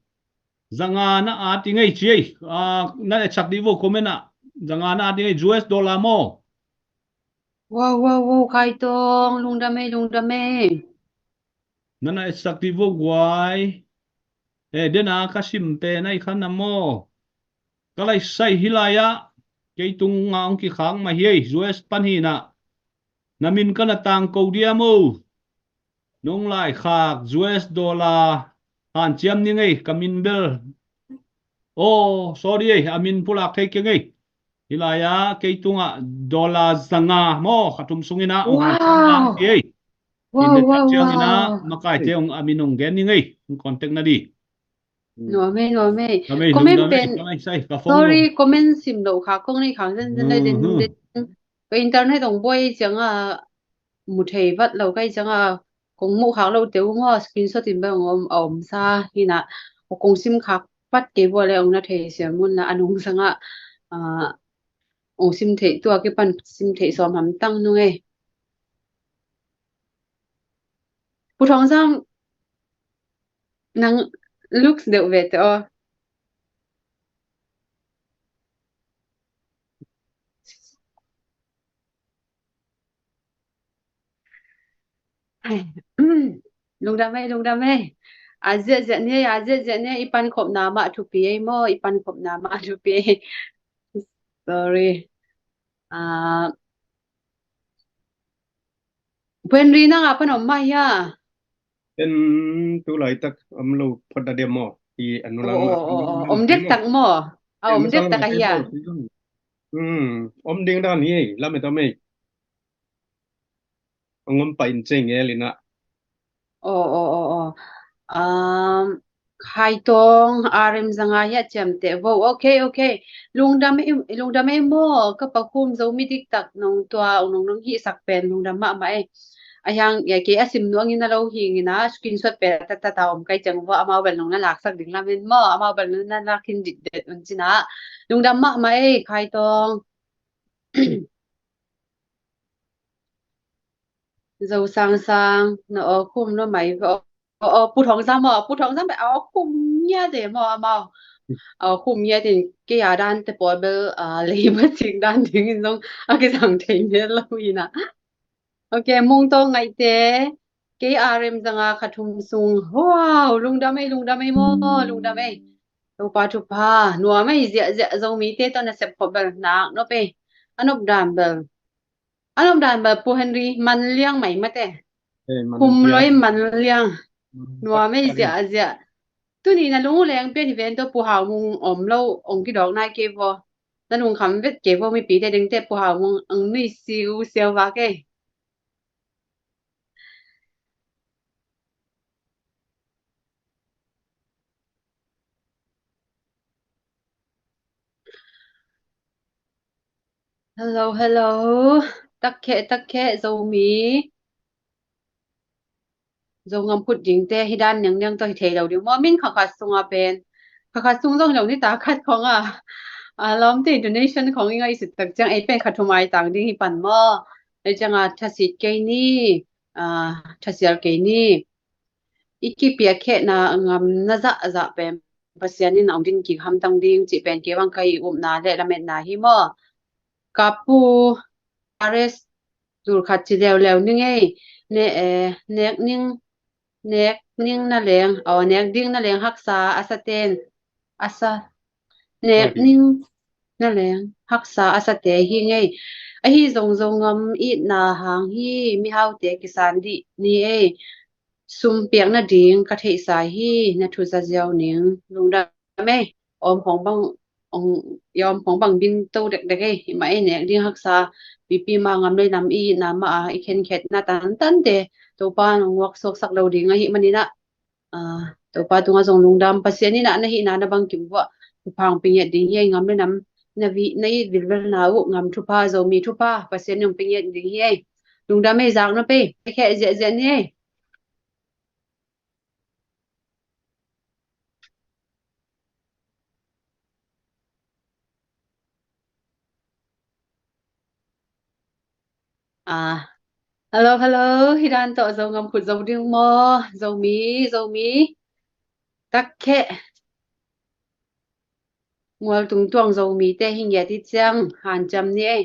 zanga na at i ngei ci ei. A, na etsak dih vo comment ah. Zanga na at i ngei, U S dollar maw? Wow, wow, wow, Khai Tawng, lungdam ei, lungdam ei. Nana etsak dih vo guai. E, dena ka sim pen ai khan a maw? Ka lai sai hi lai-ah kei tunga hong kikhak mah hi ei, U S pan hi na. Na min ka na tangko diam o. Nong lai khak U S dollar hanciam ni ngei, ka min bel. Oh, sorry ei, a min pulak thei keng ei. Hi lai-ah kei tungah dollar zanga maw, kha thum sungin ah hong hanciam ei. Wow, wow, wow. Makaite hong a min hong gen ni ngei, hong contact na di. Nuam ei, nuam ei. Comment pen, sorry, comment sim loh kha kong nei khang zen zen nei den den. Ka internet hong buai ciangah mu thei vat lo kai cianga, kong muh khak lo teu maw, screenshot in bang om, a om sa hi na, kong sim khak vat kei bua le ong na thei siam un na, a nung sanga, ah, ong sim thei, tua kipan sim thei sawm hamtang nung ei. Pu Thawng Zam, nang looks deuh ve te aw. Lungdam ei, lungdam ei. A ziahziah ni ei, a ziahziah ni ei, i pankhopna mah thupi ei maw, i pankhopna mah thupi ei. Sorry. Ah, Pu Henry nang a pan om mah hia? En tu laitak om lo phot da dia maw? I anu lang mah. Om dek tak maw? A om dek tak a hia? Hmm, om ding dan hi ei, lam e tam ei. Ang om pa in ceng e lina. Oh, oh, oh, oh. Um, Khai Tong, R M zanga hia ciamteh vo. Ok, ok. Lungdam ei, lungdam ei maw, ka Pa Khum Zomi diktak nong tua, nong nong hihsak pen lungdam mahmah ei. A hiang, ya kei a sim nuangin a lo hingin a, screenshot pen tattata om kai ciang vo, amau bel nong na laksak ding lamin maw, amau bel nong na lak hin ditdet un cina. Lungdam mahmah ei, Khai Tong. Zo Sang Sang, na aw khum lo mai ve aw. Aw, aw, Pu Thawng Zam aw, Pu Thawng Zam aw khum ngiat e maw, amau. Aw khum ngiat in kei a dan te pawl bel, ah, lei ma cing dan ding in zong a kizang thei ngiat lo hi na. Ok, Mung Tawng Ngaihte, kei R M zanga kha thum sung. Wow, lungdam ei, lungdam ei maw, lungdam ei. Topa thupha, nuam ei ziahziah Zomite tawh na sep khop bel nak nop ei. A nop dan bel. A nop dan bel Pu Henry, man liang mai mate. Eh, man liang. Khum loi man liang. Nuam ei ziahziah. Tuni na lung uh leng pian hi ven tawh Pu Hau Mung om lo, ong kidawk nai kei vo. Na lungkham vet kei vo, mipite dingte Pu Hau Mung ang nui siu siau vak ei. Hello, hello. Takkheh, takkheh, Zomi. Zongam phut dingte hi dan niangniang tawh hi thei lo ding maw, min kha khat sunga pen. Kha khat sung zong hi lo ni ta khat khong a. A lawmte donation khong i ngaihsut tak ciang ei pen kha thum ai tang ding hi pan maw. Ei cianga thasit kei ni, a, thasial kei ni. I kipiakhehna ngamna zahzah pen Pasian in a ong din kik hamtang ding cih pen kei bang ka i upna le lametna hi maw. Kapu Ares zul khat ci leuleu ning ei. Ne, eh, nek ning, nek ning na leng, aw, nek ding na leng haksa a sa ten, a sa, nek ning na leng haksa a sate hi ngei. Ahi zong Zongam itna hang hi, mihaute kisan dih ni ei. Sum piak nading ka theihsa hi, na thu za ziau ning, lungdam ei. Om khong bang, ong, i om khong bang bing to dekdek ei. I mah ei nek ding haksa, pipi ma ngam lei nam i na ma a, i khenkhetna tantante Topa nong nguak suaksak lo ding ahih manin ah, ah, Topa tungah zong lungdam. Pasian in ah na hihna na bangkim vuah thupha ong pia ngiat ding hi ei. Ngam le nam na vih, na it vilvelna uh ngam thupha, Zomi thupha Pasian in ong pia ngiat ding hi ei. Lungdam ei, zak nop ei. Kheh ziahziah ni ei. Ah, hello, hello. Hi dan tawh Zongam phut zo ding maw? Zomi, Zomi. Takkheh. Ngual tungtuang Zomite hi ngiat i ciang hanciam ni ei.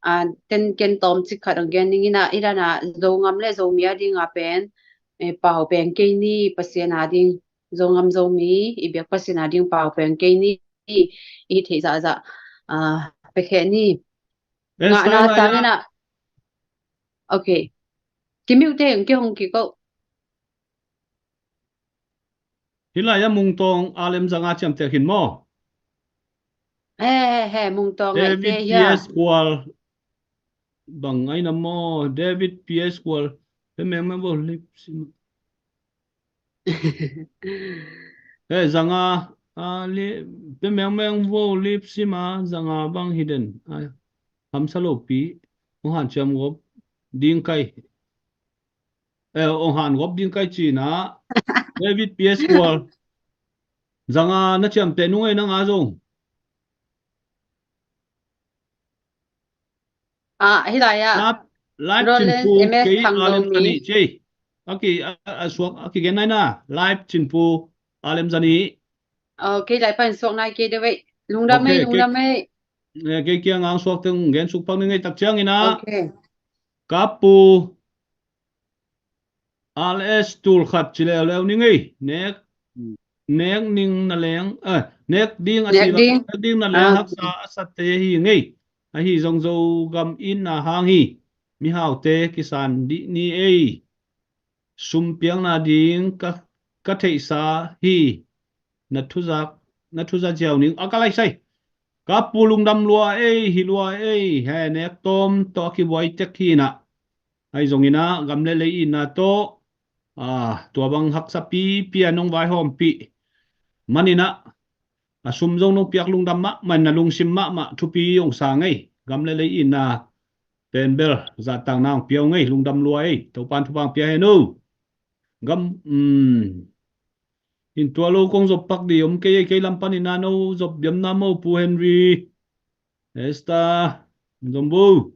Ah, ten ken tawm cik khat ong gen ning in ah, i dan ah Zongam le Zomi a ding a pen, eh, pau peng kei ni, Pasian a ding. Zongam Zomi i biak Pasian a ding pau peng kei ni. I theih zahzah, ah, pia kheh ni. Ngahna sang in ah. Ok. Kimiute ong kihong kik o. Hi lai a Mung Tawng R M zanga ciamteh khin maw? He, he, he, Mung Tawng Ngaihte hia. David P S Kual. Bang ai na maw, David P S Kual. Pe meng meng vo lip sim. He, zanga, a, li, pe meng meng vo lip sim a, zanga bang hi den. A, hamsa lo pi. Ong hanciam gop. ding kai. Eh, ong han gop ding kai cina. David P S Kual. Zanga na ciamteh nung ei nanga zong. Ah, hi lai ah. Live, live Roland cin pu M S kei Thang Lo Alem mi. Zani cei. Aki, a, a suak, aki gen nai na. Live cin pu Alem Zani. Oh, kei lai pan suak nai kei de wei. Lungdam ei, okay, lungdam ei. Eh, kei kiang ang suak teng gen suk pak ning ei tak ciang ina. Okay. Kapu Al S tul khat ci leuleu ning ei. Nek, hmm, nek ning na leng, eh, nek ding a nek si ding. Nek ding na leng, ah, haksa a sate hi ngei. Ahi zong Zogam in na hang hi. Mihaute kisan dih ni ei. Sum piakna ding ka, ka theihsa hi. Na thuzak, na thuza ziau ning a ka lai sai. Kapu lungdam lua ei, hi lua ei. He, nek tawm tawh a kibuai tek hi na. Ahi zongin ah gam le lei itna tawh, ah, tua bang haksa pipi a nong vaihawmpih manin ah, a sum zong nong piak lungdam mahmah in, na lungsim mahmah thupi hong sa ngei. Gam le lei itna pen bel zahtakna hong pia uh ngei, lungdam lua ei. Topan thupha hong pia hen uh. Gam, um, in tua lo kong zop pak di om kei ei, kei lam panin ah no zop diam na mo, Pu Henry. Esther, zom bu.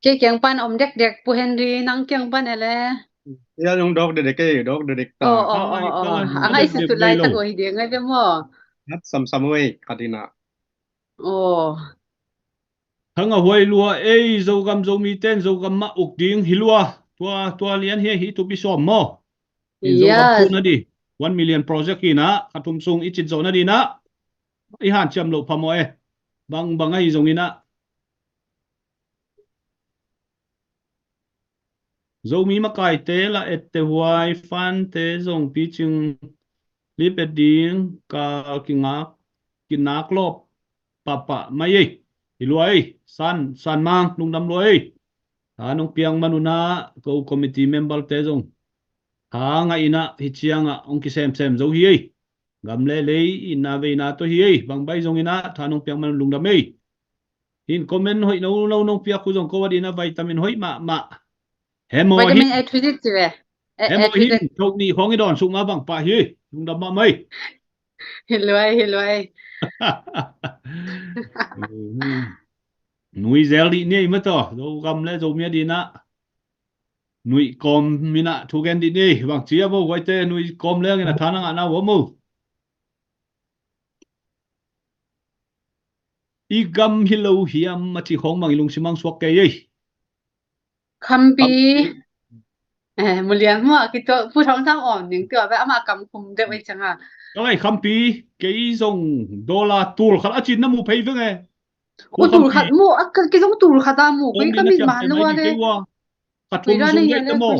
Kei kiang pan om dekdek, Pu Henry, nang kiang pan e le. Ya, nong dawk dekdek ei, dawk dekdek ta. Oh, oh, oh, oh. A ngai sisut lai tak oi ding ngai ve maw. Hat samsam oi, khat in ah. Oh. Thang a huai lua ei, Zogam Zomi ten Zogam mah uk ding hi lua. Tua, tua lian hi, hi tupi sawm maw. In Zogam, yes, tu na di. One million project hi na, kha thum sung i cit zo na di na. I hanciam loh phamawh e. Bang, bang ahi zongin ah. Zomi makaite la ette huai fante zong picing lip et ding ka kingak, kinak lawp pahpah mai ei. Hi lua ei, san, san mang, lungdam lua ei. Tha nong piang man un ah, ko committee member te zong. Tha ngah in ah, hi ciang ah, hong kisemsem zo hi ei. Gam le lei itna veina tawh hi ei, bang bai zongin ah, tha nong piang man lungdam ei. Hin comment hoih no no nong piak uh zong ko a ding ah vitamin hoih mahmah. Hemo hin. Vitamin A three ci ve. A, hemo A three hin, thok nih khawng i dawn suk ma bang pah hi, lungdam mahmah ei. Hi luai, hi luai. Nui zel dih ni ei mah tawh, Zogam le Zomi a ding ah. Nuih kawm in ah thu gen dih ni, bang ci a bo, guaite nuih kawm leng in a tha na ngah na uh a mo. I gam hi lo hiam a ci khawng bang i lungsim ah suak kei ei. Khampi. Khampi. Eh, mulian mua ki to pu thong sang om ning tua ba ama kam khum deuh ei chang a. Ka lai Khampi, kei zong dollar tul khat a cin na mu phei veng e. U tul khat mu, a ka, kei zong tul khat a mu, kei ka min man lo a le. Ka thum sung ngai te maw?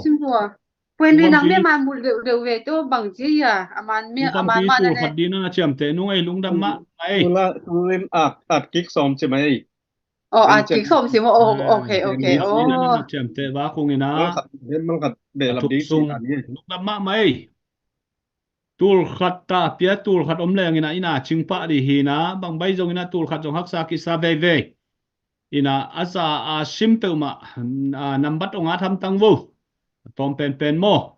Puan ri nang me man mu deuh deuh ve to bang ci a, a man me, a man man a le. Tul khat ding na ciamteh nung ei, lungdam mah ei. Tul a, tul in at, at kik sawm ci mai. Oh, at kik sawm ci maw. Oh, okay, okay. Oh. Ciamteh va kung ina. Tul khat, tul khat be lap ding ci a ni. Lungdam mah mai. Tul khat ta pia, tul khat om leng ina, ina cing pah dih hi na, bang bai zong ina tul khat zong haksa kisa veivei. Ina a za a sim peuhmah, a, nambat ong at hamtang vo. Tawm penpen maw.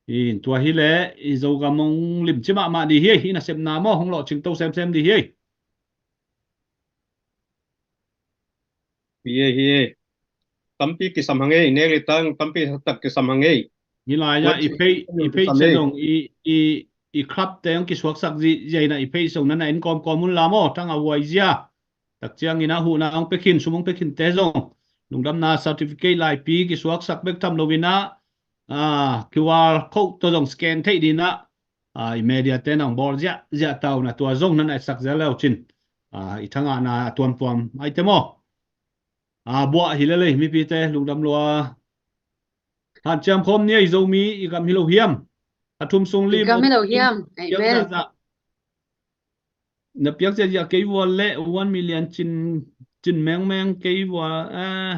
In tua hi le, i Zogam ong limci mahmah dih hi, ina sepna maw, hong lawhcing to semsem dih hi. Hi e, hi e. Tampi kisam hang ei, nek le tang tampi tak kisam hang ei. Hi lai ah, i phei, i phei se dong, i, i, i club te hong kisuaksak zi, zi ai na i phei se dong na na en kawmkawm un la maw, thang a huai zia. Tak ciang ina huhna hong pekhin, sum hong pekhin te zong. Lungdamna certificate laipi kisuaksak bek tham lo ina, a, Q R code to zong scan theih dina. A, i media te nang bawl ziahziah ta uh na tua zong nan aitsak zel leu cin. A, i thangahna a tuamtuam aite maw. A, buah hi lelei mipite lungdam lua. Hanciam khawm ni ei Zomi i gam hi lo hiam. A thum sung lim. I gam hi lo hiam. Amen. Na piak ziahziah kei vua le one million cin, cin mengmeng kei vua, eh,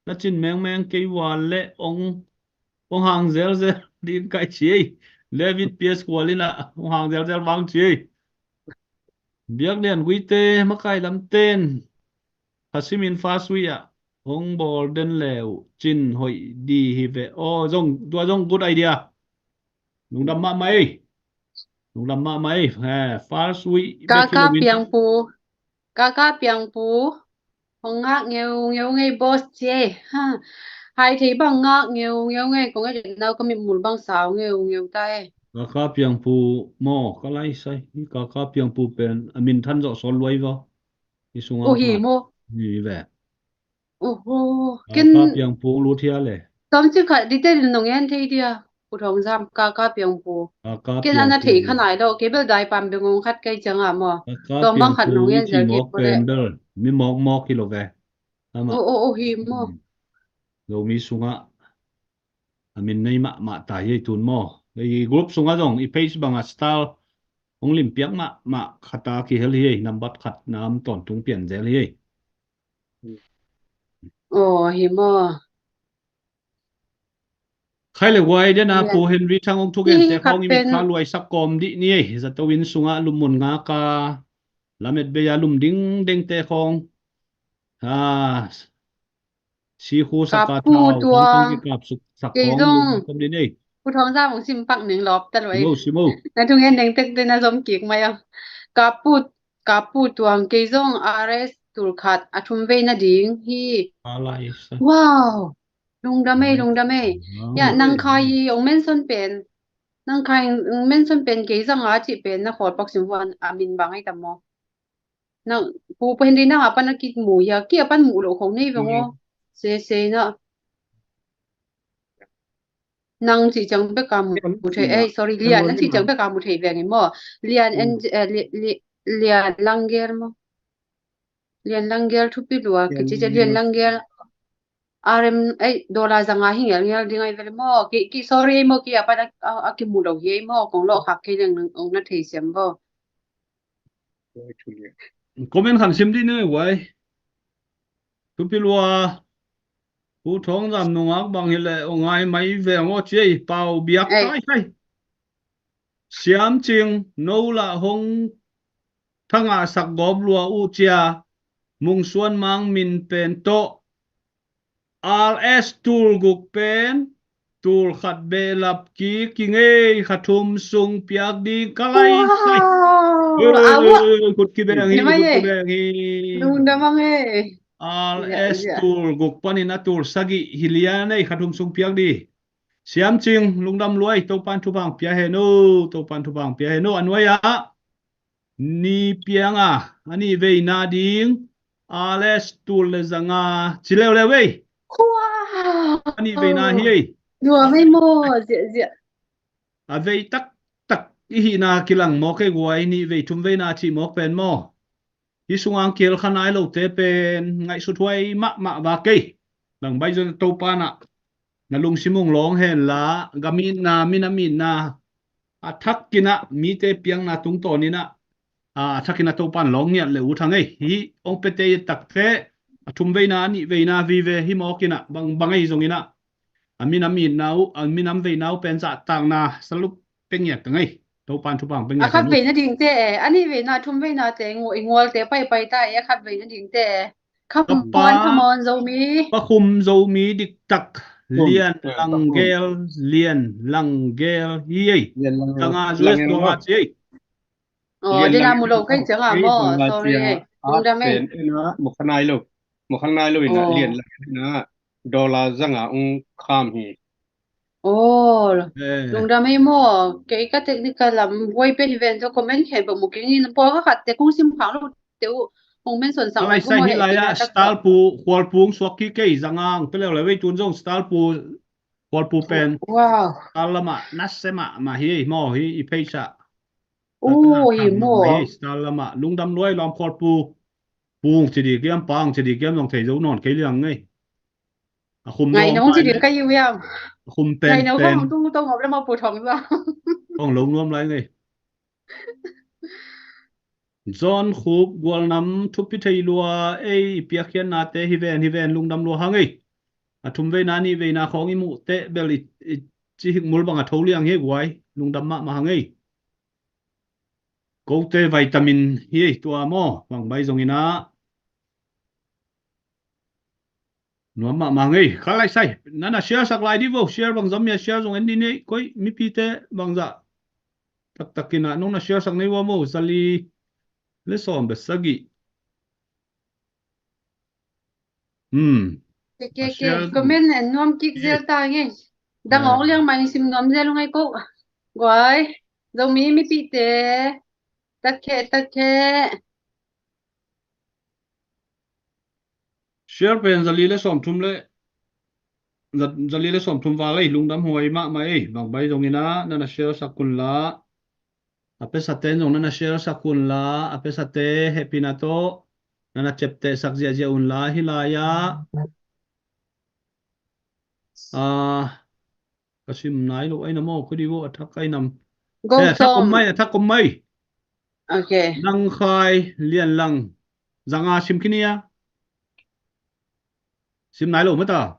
na cin mengmeng kei vua le ong, ong hang zelzel ding kai ci ei. David P S Kual ina ong hang zelzel vang ci ei. Biaklian Guite makai lamten. Phasimin fa sui ah. Hong bawl den leu cin hoih di hi ve. Aw, zong, tua zong good idea. Lungdam mahmah ei. Lungdam mahmah ei. Eh, first week bek hi lo in. Kaka Piangpu. Kaka Piangpu. Hong ngak ngeungeu ngei boss ci ei. Ha. Hai thei bang ngak ngeungeu ngei. Kong et nau ka mitmul bang sau ngeungeu ta ei. Kaka Piangpu maw, ka lai sai. Kaka Piangpu pen a min than zawh sawn luai vaw. Hi sungah uh hi maw. Hi ve. Oho, Kaka Piangpu lut hia le. Tom ci khat detail nong en thei dia. Pu Thawng Zam, Kaka Piangpu. Kaka Piangpu. Ken ana thei kha nai lo, kei bel dai pam bengong khat kei ciang a maw. Kaka Piangpu ci mawk pen bel mi mawkmawk hi lo ve. Amah. Oh, oh, oh, hi maw. Hmm. Zomi sungah a min nei mahmah ta hi ei tun maw. I group sungah zong i page bangah star hong limpiak mahmah khat a kihel hi ei, nambat khat na om tawntung pian zel hi ei. Aw, hi maw. Khai le guai dena Pu Henry Thang hong thugente khawng i mit kha luaisak kawm dih ni ei. Zato inn sungah lupmun ngak a, lamet bei a lum dingdengte khawng. Ah, sikhu saka thau khawng kikap sak khawng lum kawm dih ni ei. Pu Thawng Zam hong sim pak ning lawp ta luai. Simo, simo. Na thungen dengtekte na zom kik mai a. Kapu Kapu Tuang, kei zong R S tul khat a thum vei nading hi. Wow. Lungdam ei, lungdam ei. Ya, nang khai ong mention pen. Nang khai ong mention pen kei zong a cih pen na khawl pak sim huan a min bang ei tam maw. Nang pu pen di nang a pan a kimu ya, ki a pan mu lo khong nei veng aw. Se, se na. Nang cih ciang bek a mu thei, eh, sorry, Lian, an cih ciang bek a mu thei veng i maw. Lian en, eh, Li-, Li-, Lian Langgel maw. Lian Langgel thupi lua, kici cia Lian Langgel. R M, eh, dollar zanga hi ngelngel ding ai vel maw. Ki, ki, sorry maw, ki a pan a, a, a kimu lo hi maw. Kong lawh khak kei leng nang, ong na thei siam maw. Comment khan sim dih ni ei guai. Thupi lua. Pu Thawng Zam nungak bang hileh ong ngai mai veng aw ci ei, pau biak tai tai. Siam Cing, no lah hong thangah sak gawp lua uh cia. Mung Suan Mang min pen tawh. R S tul guk pen tul khat behlap kik hi ngei, kha thum sung piak ding ka lai sai. Khut kibeng hi, khut kibeng hi. Lungdam ang ei. R S tul guk panin a tul sagih hi lian ei, kha thum sung piak ding. Siam Cing, lungdam luai, Topan thupha pia hen o, Topan thupha pia hen o, a nuai ah. Ni pianga a nih veina ding, R S tul le zanga ci leuleu ei. A nih veina hi ei. Nuam ei maw, ziahziah. A vei taktak i hihna kilang mawk ei guai, nih vei thum veina cih mawk pen maw. Hi sungang kihel kha nai lote pen ngaihsut huai mahmah vak ei. Bang baih zong Topan ah na lungsim ung lawng hen la, gam itna, minam itna, a thakin ah mite piakna tungtawnin ah, a thakin ah Topan lawng ngiat le uh thang ei. Hi ong piate i takte a thum veina, a nih veina vive hi mawkin ah, bang, bang ei zongin ah a minam itna uh, a minam veina uh pen zahtakna salup pia ngiat thang ei. Topan thupha pia ngiat thang ei. A khat veina dingte, a nih veina, a thum veina te i ngualte paipai ta ei, a khat veina dingte. Come on, come on, Zomi. Pakhum Zomi diktak. Lian Langgel, Lian Langgel hi ei. Tanga U S dollar ci ei. Oh, dena mu lo kei ciang a maw, sorry ei. Lungdam ei. Mu kha nai lo. Mu kha nai lo ina, Lian Langgel ina dollar zanga ung kham hi. Oh, lungdam ei maw. Kei ka technical lam buai pen hi ven, tua comment khen bang mu keng in, pawl kha khat te kong sim khak lo te uh hong mention sak lai sa hi lai a, star pu, khual pu hong suak kik ei, zanga hong pia leuleu ei, tun zong star pu, khual pu pen. Wow. Star lamah nase mahmah hi ei maw, hi i page ah. Oh, hi maw. Star lamah lungdam luai lawm, khual pu. Pu hong ci dik hiam, pa hong ci dik hiam zong thei zo nawn kei liang ngei. A khum ngai nong ci ding ka hiu hiam. A khum pen pen. Ngai nong tung tong op le maw Pu Thawng Zam. Kong lo nuam lai ngei. John Khup, gualnam thupi thei lua ei, i piakkhiatnate hi ven, hi ven, lungdam lua hang ei. A thum veina, nih veina khawng i muh teh bel i, i ci hikmul bang a tho liang hi ei guai, lungdam mahmah hang ei. Kote vitamin hi ei tua maw, bang baih zongin ah. Nuam mahmah ngei. Kha lai sai. Nana share sak lai di vo. Share bang zom mia share zong en di nei. Koi mipite bangzah taktak in ah nong na share sak nei vo mo. Zali le sawm bek sagih. Hmm. Ke, ke, ke. Comment en nuam kik zel ta ngei. Dang awk liang mah in sim nuam zel ung ei ko. Guai. Zomi mipite. Takhe, takhe. Share pen zali le sawmthum le, za-, zali le sawmthum val ei, lungdam huai mahmah ei, bang bai zong in ah, nana share sak un la, a pesate zong nana share sak un la, a pesate hehpihna tawh, nana ciapteh sak ziahziah un la, hi lai ah. Ah, Ka sim nai lo aina maw, kudi vo a thak aina. Go eh, a thak om mai, a thak om mai. Okay. Nang Khai Lian Lang. Zanga sim khin hia. Sim nai lo mata.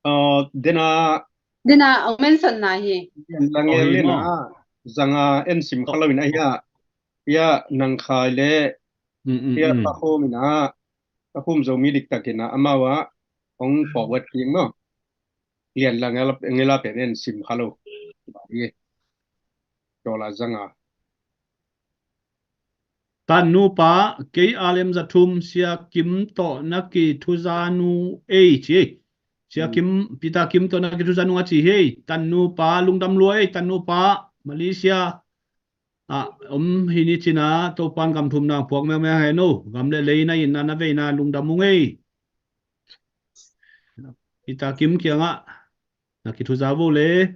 Uh, dena. Dena, ong mention na hi. Lian Lang. Oh, hi, Lian maw. Zanga en sim kha lo in a hia. Hia Nang Khai le. Mm, mm, hia mm. Pakhum in a. Pakhum Zomi diktak in a. Amau a. Ong forward king no. Lian Lang ngela pen en sim kha lo. Dollar zanga. Tan nupa, kei alem za thum Sia Kim tawh na kithuza nu ei ci. Sia Kim, Peter Kim tawh na kithuza nu a ci hei. Tan nupa, lungdam lua ei, Tan nupa, Malaysia. Ah, om hi ni cin a, Topan gam thum nang puak meumeu hen o. Gam le lei na in na na vei na lungdam ung ei. Peter Kim kiangah na kithuza vo le.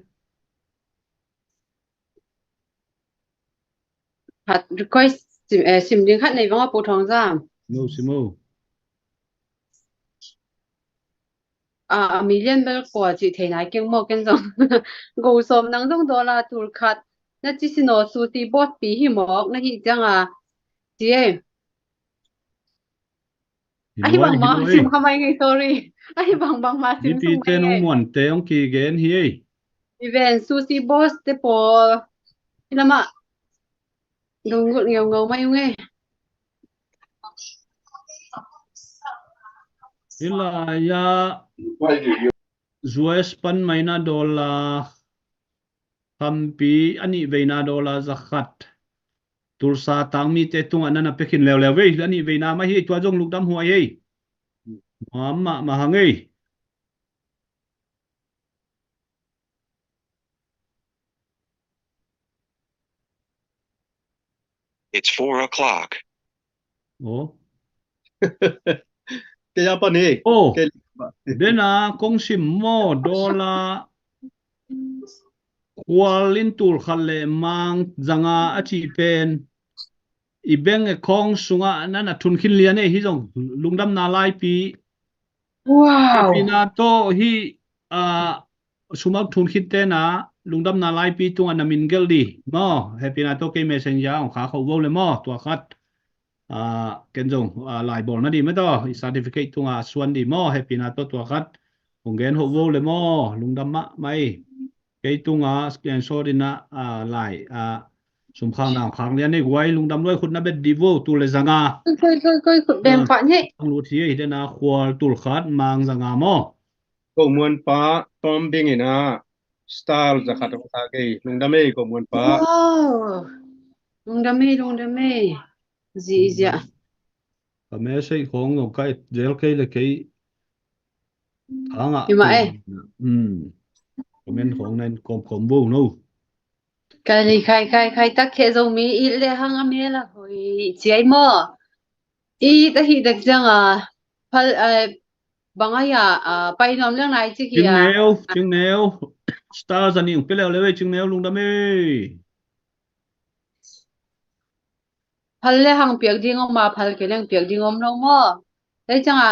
Khat request sim, eh, sim ding khat nei vang a Pu Thawng Zam. Sim o, sim o. A, a million bel kua cih thei nai keng maw ken zong. Go sawm nang zong dollar tul khat. Na ci sin aw sushi boss pi hi mawk na hih ciang a. Ci ei. Ahi bang ma sim kha mai ngei, sorry. Ahi bang bang ma sim sung mai ngei. Muante ong kigen hi ei. Even sushi boss te pawl. Hi lama. Dunggut ngeu ngeu mai ung ei. Hi lai a. U S pan maina dollar. Khampi a nih veina dollar za khat. Tulsa tangmite tungah nana pia khin leuleu vei. A nih veina mah hi ei, tua zong lungdam huai ei. Mahmah mahmah hang ei. It's four o'clock. Oh. Kei a pan hi. Oh. Dena kong sim maw dollar khual in tul khat le mang zanga a cih pen i bank account sungah nana thun khin lian ei hi zong lungdamna laipi. Wow. Hehpihna tawh hi, ah, sum a thun khin tena lungdamna laipi tungah na min gelh di maw. Hehpihna tawh kei messenger ong kha kho vo le maw tua khat. Ah, ken zong, ah, laibawl na di mah tawh i certificate tungah suan di maw. Hehpihna tawh tua khat ong gen ho vo le maw. Lungdam mahmah ei. Kei tungah screenshot in ah, ah, lai, ah, sum khang nang khang lian ei guai lungdam luai khut na bet di vo tul le zanga. Koi, koi, koi, khut beng pah ni. Ang lut hi ei dena khual tul khat mang zanga maw. Ko muan pa tom bing in ah star za khat ong ta kei lungdam ei ko muan pa. Wow. Lungdam ei, lungdam ei. Zi zia. Ka message khong zong ka et zel kei le kei. Hanga. Hi mah ei. Hmm. Comment khong nen kom kom bo no. Kai li khai khai khai tak khe Zomi it le hang a mel a hoi ci ei maw. It a hi dek ciang a phal, eh, bang a hia, ah, pai nuam leng nai ci hi a. Cing neu, cing neu. Star za ning pe leuleu ei cing neu lungdam ei. Phal le hang piak ding om a, phal kei leng piak ding om lo maw. Hei ciang a,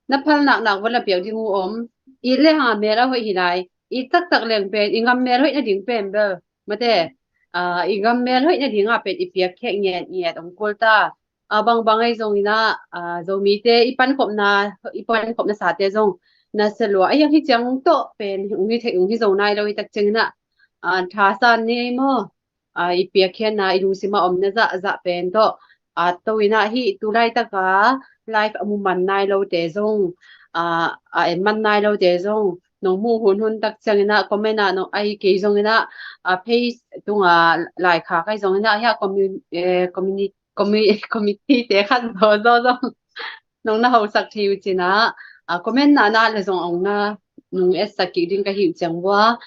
na phal naknak vel a piak ding uh om. It le hang a mel a hoih hi lai. It taktak leng pen, i ngam mel hoih nading pen bel. Mate, ah, i ngam mel hoih nading a pen, i piak khek ngiat ngiat om kul ta. Ah, bangbang ei zong in ah, ah, Zomite, i pankhopna, i pankhopna sate zong. Na se lua, a hiang hi ciang tawh pen, ung hi thei, ung hi zo nai lo hi tak ciang in ah. Ah, thasan ni ei maw. Ah, i piakkhiatna, i lungsim a omna zahzah pen tawh. Ah, to in ah hih tu laitaka live a mu man nai lote zong. a, a en man nai lote zong nong muh hunhun tak ciangin ah comment ah nong, ahi kei zongin ah, a, page tungah laikhak ahi zongin ah, hiah commu-, eh, communi-, commu-, committee te khat zawzaw zong nong na hosak thei uh cin ah, a, comment ah na le zong ong na nong etsak kik ding ka hi uh ciang vua.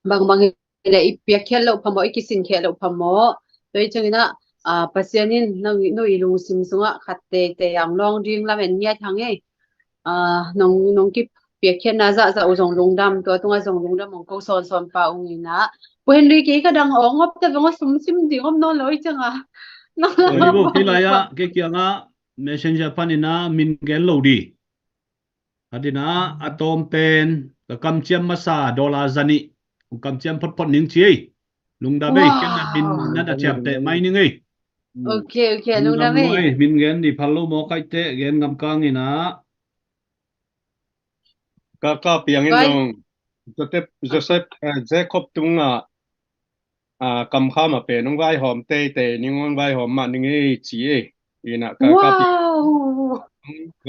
Bangbang le i piakkhiat loh phamawh, i kisin khiat loh phamawh. Tua hi ciangin ah, a, Pasian in no, no i lungsim sungah khat teitei ang lawng ding lam en ngiat hang ei. A, nong, nong kipiakkhiatna zahzah uh zong lungdam, tua tungah zong lungdam ong ko sawnsawn pah ung in ah. Pu Henry, kei ka dang awk ngop ta veng aw, sumsim ding om nawn lo hi ciang a. Oi, bo, kei lai ah, kei kiangah messenger panin ah min gen lo di. A ding ah, a tawm pen, ka kamciam masa dollar za nih. Ong kamciam photphot ning ci ei. Lungdam ei, ken na min na na ciamteh mai ning ei. Ok, ok, lungdam ei. Min gen di phal lo maw, kaite gen ngam kang in ah. Ka, ka piang in zong Joseph, Joseph, eh, Jacob tungah, a, kamkham a pen ong vaihawm teitei ning, ong vaihawm mah ning ei ci ei. Ina ka, ka pi-, ong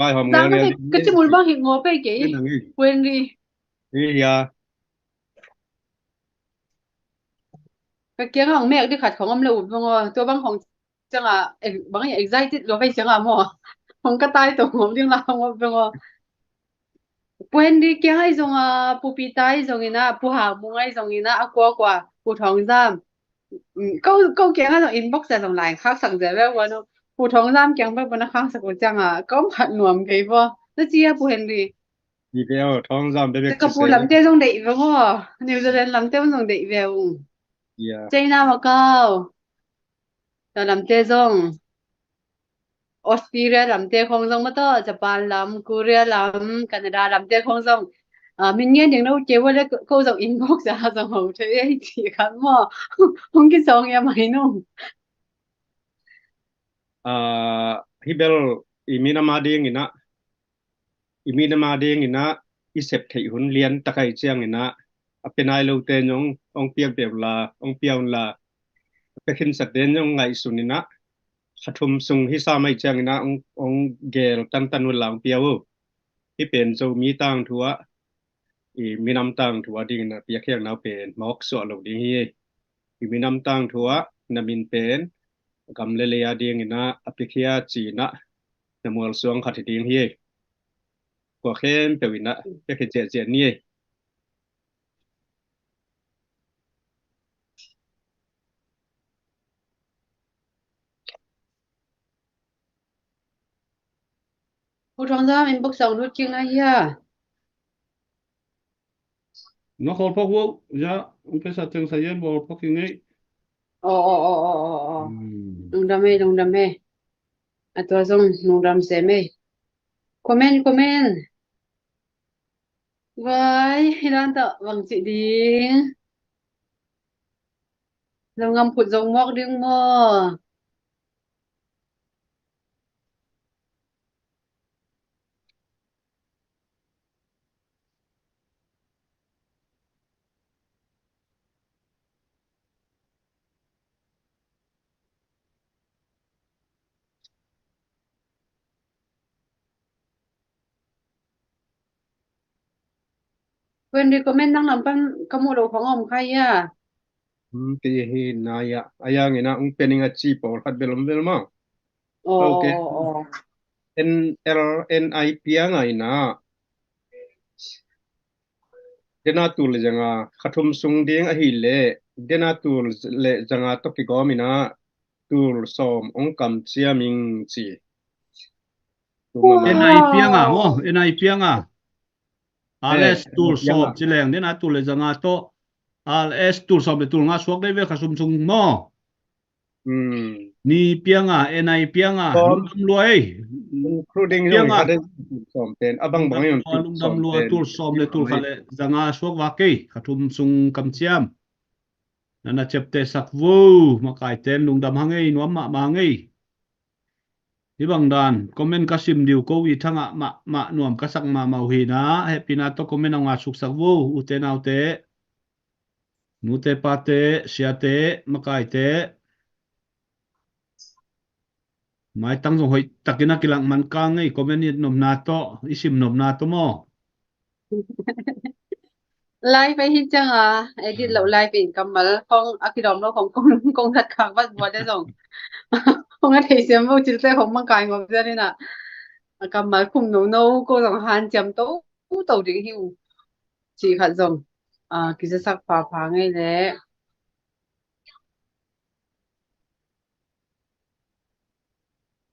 vaihawm ngelngel ning ei. Ka cimul bang hi ngawp ei kei. Pu Henry. Iya. Ka kiangah ong mek di khat khong om le uh veng aw. Tua bang khong ciangah, eh, bang excited lua vei ciangah maw. Hong ka tai tawh ngawm ding la ngawm veng aw. Pu Henry kiang ahi zong a, Pu Peter ahi zongin ah, Pu Hang Mung ahi zongin ah, a kuakua, Pu Thawng Zam. Mm, ko, ko kiangah zong inbox ah zong lai khaksak zel veu vua no. Pu Thawng Zam kiang veu vua na khaksak uh ciangah, ka om khat nuam kei vua. Na ci a Pu Henry. Ka pu lamte zong deih veng aw. New Zealand lamte zong deih veu. China, Macau. Tua lamte zong. Australia lamte khong zong maw tawh, Japan lam, Korea lam, Canada lamte khong zong. A, min ngen ding no kei vua le ko, ko zong inbox ah zong ho thei ei ci khat maw. Hong kisawng ia mai nung. A, hi bel i minam a dingin ah, i minam a dingin ah, i sep theih hun lian tak ahi ciangin ah, a pia nai lote zong ong piak beh unla, ong pia unla, a pia khinsatte zong ngaihsun in ah, kha thum sung hi sam ahi ciangin ah, ong, ong gel tantan unla ong pia uh. Hih pen Zomi tangthu ah, i minam tangthu a dingin a piakkhiatna uh pen mawk suah lo ding hi. I minam tangthu ah na min pen gam le lei a dingin ah a piakhia ci-in ah na mualsuang khat hi ding hi. Kua khempeuh in ah piakhia ciahciah ni. Pu Thawng Zam, inbox ah lut kik na hia? Na khawl phak uh, za, ong pesa teng sa yen, bawl phak kik ngei. Aw, aw, aw, aw, aw, aw. Hmm. Lungdam ei, lungdam ei. A tua zong lungdam sem ei. Comment, comment. Vai, hi dan tawh bang cih ding. Zong ngam khut zong mawk ding maw. Pu Henry, comment nang lam pan ka muh loh khong om kha hia? Hmm, kei hi nai ah. A yang in ah ong pia ning a ci pawlkhat bel om vel maw. Aw, ok. Aw, aw. N L N I piang a in ah. Dena tul le zanga kha thum sung ding ahih leh, dena tul le zanga tawh kigawm in ah tul sawm ong kamciam ing ci. N I piang a maw, N I piang a. R S tul sawm ci leng, dena tul le zanga tawh R S tul sawm le tul nga suak dei ve kha thum sung maw. Hmm. Ni piang a, N I piang a, lungdam lua ei. Including piang a. Lungdam lua, tul sawm le tul khat le zanga suak vak ei, kha thum sung kamciam. Na na ciaptehsak vo, makaite in lungdam hang ei, nuam mahmah hang ei. Hih bang dan, comment ka sim diu ko i thangah mahmah nuam ka sak mahmah uh hi na, hehpihna tawh comment a ngat suksak vo, ute naute. Nute pate, siate, makaite. Maitang zong hoih takin a kilang man kang ei, comment i nopna tawh, i sim nopna tawh maw? Live ahi cianga, edit lo live in kammal khong a kidawm lo khong kong kong that khak vat bua de zong. Khong a thei siam lo cilte khong mangkai ngop zia ni na. A kammal khum nono ko zong hanciam to to ding hi uh. Ci khat zong. A kizasak pha pha ngei le.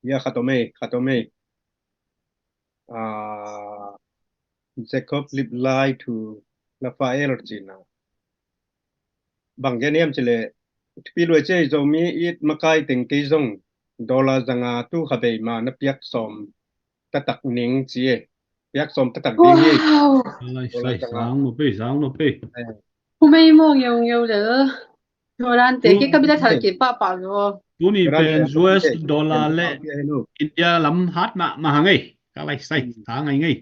Ya khat om ei, khat om ei. Ah, Jacob Liplai to Rafael cina. Bang gen hiam cile, thupi luai cei Zomi it makai teng kei zong dollar zanga tu kha bei ma na piak sawm tatak ning ci e. Piak sawm tatak ning hi. Wow. Alai dollar sai zanga. Sang no pe, sang no pe. Eh. Kumei mo ngeu ngeu le. Dollar te ki kabila thal ki pa pa lo. Tuni pen U S dollar le India lam hat ma ma hang ei. Ka lai sai ta ngai ngai.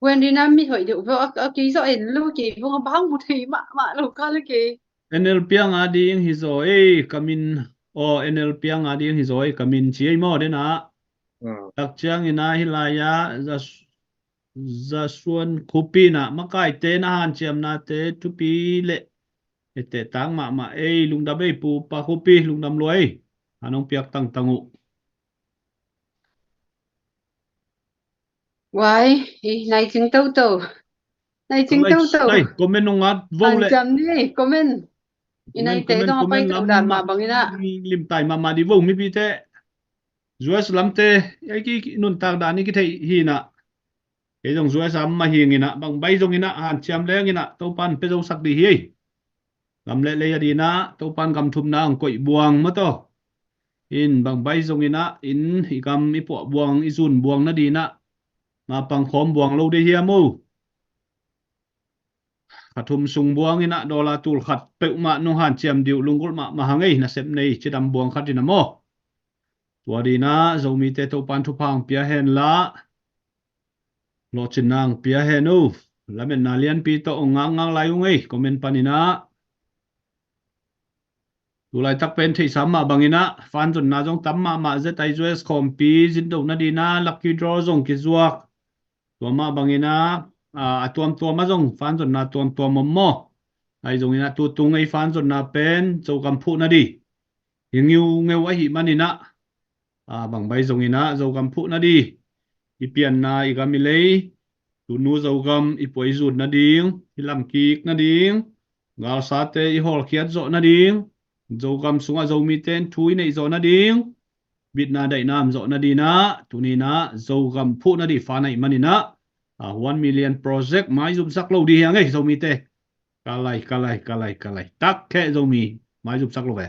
Wen ri nam mi hoi deuh vo a kei zo en lo kei vo a bang mu thei ma ma lo ka le kei. N L piang a ding hi zo ei kamin o N L piang a ding hi zo ei kamin ci ei maw dena. Tak ciang ina hi lai a za za suan khupi na makaite na hanciamnate thupi le ete tang mahmah ei lungdam ei pu pa khupi lungdam lua ei. Anong piak tangtang uh. Wai, i nai cing toto. Nai cing toto. Comment nung at vo le. Hanciam ni comment. I nai te dong a pai to dan ma bangina. Limtai mahmah di vo mipite. U S lamte ei ki nuntak dan i kithei hi na. Kei zong U S a mah hing ina bang bai zong ina hanciam leng ina Topan pe zo sak di hi. Gam le lei a dina Topan gam thumna ang koih buang maw taw. In bang bai zong ina in i gam i puah buang i zun buang na dina ma pang khawm buang lo dei hiam o. Kha thum sung buang ina dollar tul khat peuhmah nung hanciam diu lunggulh mahmah hang ei nasep nei cidam buang khat ina maw. Tua dina Zomite Topan thupha ang pia hen la. Lawhcinna ang pia hen o. Lametna lianpi tawh ong ngangngang lai ung ei comment panina. Tulaitak pen theihsa mah bangina fanzonna zong tam mahmah zet a U S khawmpi zindo na dina lucky draw zong kizuak. Tua mah bangina a tuamtuam a zong fanzonna tuamtuam om maw. Ai zongina tutung ei fanzonna pen Zogam phuh na di. Hi ngiungeu ahi manina. A bang bai zongina Zogam phuh na di. I pianna i gam i lei tunu Zogam i puai zut nading i lamkik nading galsate i hawlkhiat zawh nading Zogam sungah Zomite in thu i neih zawh nading bitna daihna am zawh nadina tunina Zogam phuh na di fa naih manina a one million project maizumsak lo di hiang ei Zomite. Ka lai ka lai ka lai ka lai tak kheh Zomi maizumsak lo ve.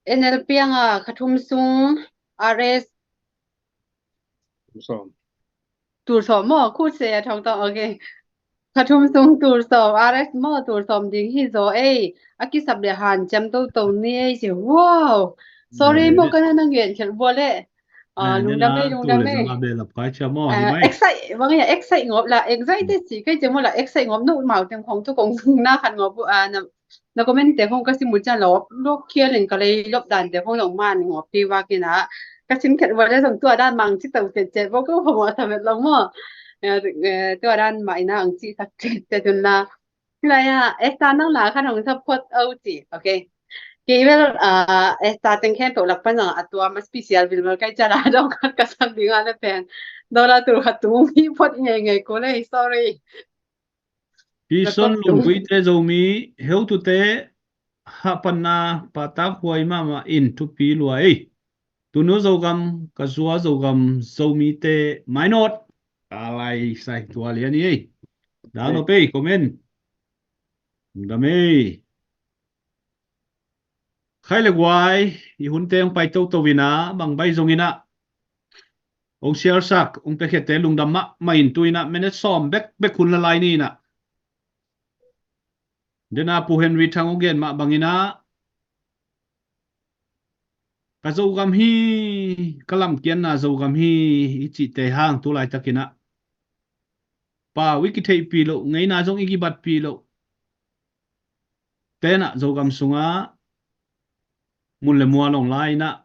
N L piang a kha thum sung R S. Tul sawm. Tul sawm maw khu se a thong tong okay. Kha thum sung tul sawm R S maw tul sawm ding hi zaw ei a kisap le hanciam toto ni ei si wow. Sorry maw ka na na ngen khelh bua le. Lungdam ei lungdam ei. Excite bang ya excite ngop la excite te si kai te maw la excite ngop no mau teng khong tu kong na khat ngop na comment te khong ka sim uh cian lo lok khial in ka lei lop dan te khong zong man ngop pi vak ina ka sim khet vua le zong tua dan mang ci to cet cet vua ko khong a sa vet lo maw. Tua dan mah ina ang ci sak cet cet un la. Hilai a Esther nang la khan hong support o ci okay. Kei vel Esther teng khen to lak pan zong a tua ma special vil mal kai cian a dong khat ka sak ding a le pen. Dollar tul khat tung hi phot ngei ngei ko le sorry. Pison lungpuite Zomi heutute hahpanna patak huai mahmah in thupi lua ei. Tunu Zogam ka zua Zogam Zomite mainawt ka lai sai tua lian hi ei. Dang lo pei comment. Dam ei. Khai le guai i hunte hong pai toto ina bang bai zong ina hong sialsak hong piakhiatte lungdam mahmah in tu ina minute sawm bekbek hun la lai ni ina. Dena Pu Henry Thang hong gen mah bang ina ka Zogam hi ka lamkianna Zogam hi i cihte hang tu laitak ina pau i kitheihpih loh, ngeina zong i kibatpih loh tenah Zogam sungah mun le mual hong la inah,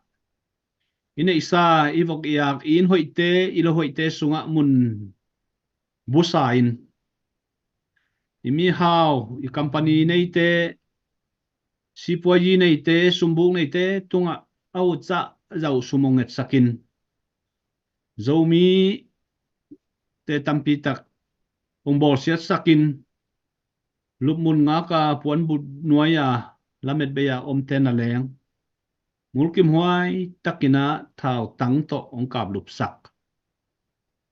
i neihsa, i vok i ak, i inn hoihte, i lo hoihte sungah mun busa in, i mihau, i company neite, sipuayi neite, sumbuk neite tungah a ut zahzah uh sum hong ngetsakin, Zomite tampi tak hong bawlsiatsakin, lupmun ngaka puanbut nuai-a lamet bei-a omte na leng mulkimhuai takinah thautang tawh hong kaplupsak.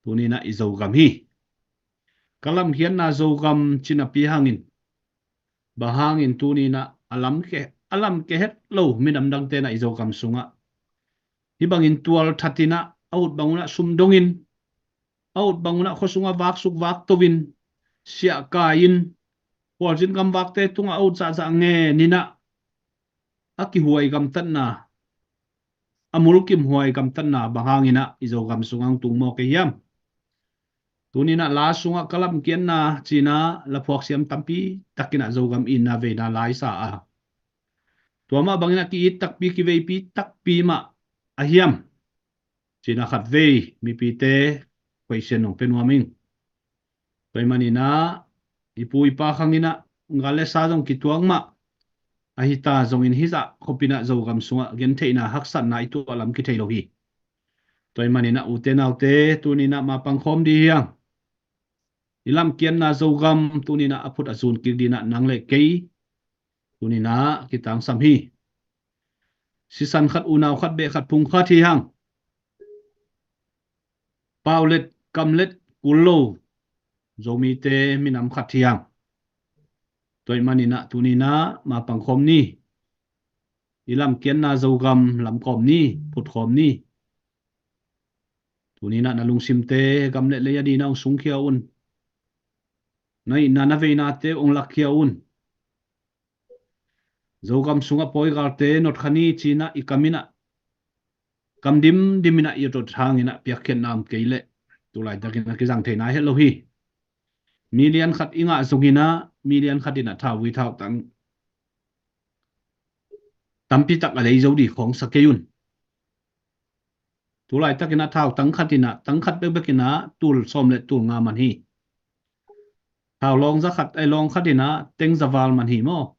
Tuninah i Zogam hi. Ka lamkhiatna Zogam cinapi hangin, bang hangin tuninah a lam ke, a lam ke het lo minam dangte na i Zogam sungah hih bangin tualthatinah a ut bangunah sum dongin, a ut bangunah khua sungah vaksuk vaktoin, siahkai-in, khualzin gamvakte tungah a ut zahzah ngeninah a kihuai gamtatna, a mulkimhuai gamtatna bang hanginah i Zogam sungah hong tung maw kei hiam? Tuninah la sungah ka lamkiatna cinah laphuak siam tampi takinah Zogam itna veina laisa a, tua mah banginah ki-it takpi, kiveipi takpi mah a hiam? Cinah khatvei mipite koihsian hong pia nuam ing. Tua ahih maninah i pu i pa khanginah gal le sa zong kituak mah ahita zongin hizah khopinah Zogam sungah gentheihna haksatna i tuah lam kithei lo hi. Tua ahih maninah ute naute, tuninah mapang khawm dih hiang. I lamkiatna Zogam tuninah a phut a zun kik dinah nang le kei tuninah kitangsam hi. Sisan khat, unau khat, beh khat, phung khat hi hang. Paulet kamlet kul lo Zomite minam khat hi hang. Tua ahih maninah tuninah mapang khawm ni. I lamkiatna Zogam lamkhawm ni, phutkhawm ni. Tuninah na lungsimte gam le lei a dinah hong sungkhia un. Na itna na veinate hong lakkhia un. Zogam sungah pawi galte notkha ni cinah i kaminah, kam dimdiminah i dot hanginah piakkhiatna om kei leh tulaitakinah kizang thei nai het lo hi. Million khat i ngah zonginah million khatinah thauvui thautang tampi tak a lei zo dih khawng sa kei un. Tulaitakinah thau tangkhatinah, tangkhat bekbekinah tul sawm le tul nga man hi. Thau lawng za khat, ai lawng khatinah teng za val man hi maw?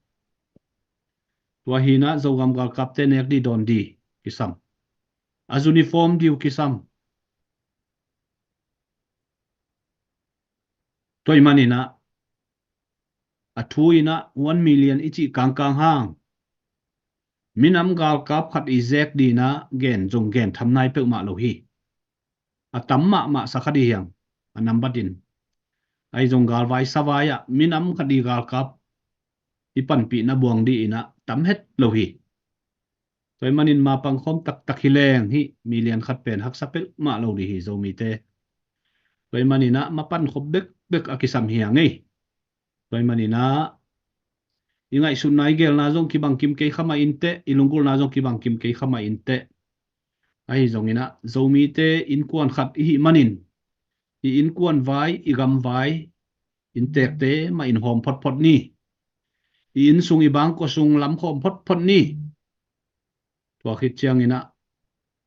Tua hinah Zogam galkapte nek dih dawn dih kisam. A uniform dih uh kisam. Tua ahih maninah a thu inah one million i cih kangkang hang minam galkap khat i zek dinah gen zong gen tham nai peuhmah lo hi. A tam mahmah sa kha dih hiang, a nambat in. Ahi zong galvai savai ah minam khat i galkap i panpihna buang dih inah tam het lo hi. Tua ahih manin mapang khawm taktak hi leng hih million khat pen haksa peuhmah lo dih hi Zomite. Tua ahih maninah mapan khop bekbek a kisam hi a ngei. Tua ahih maninah i ngaihsutna i gelna zong kibangkim kei kha mah inteh, i lunggulhna zong kibangkim kei kha mah inteh. Ahi zonginah Zomite innkuan khat i hih manin i innkuan vai, i gam vai, inntekte mah in hawm photphot ni. I inn sung, i bangkua sung lamkhawm photphot ni. Tua khit cianginah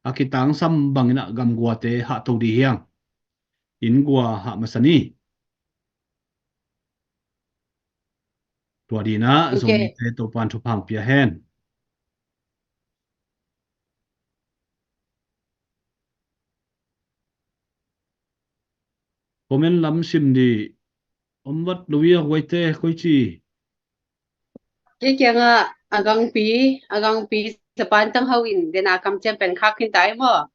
a kitangsam banginah gamguate hahto dih hiang. Inngua hah masa ni. Tua dinah Zomite Topan thupha hong pia hen. Comment lam sim dih om vat lo hi a, huaite koi ci. Kei kiangah a gangpi, a gangpi Japan tang ho in dena kamciam pen khak khin ta ei maw?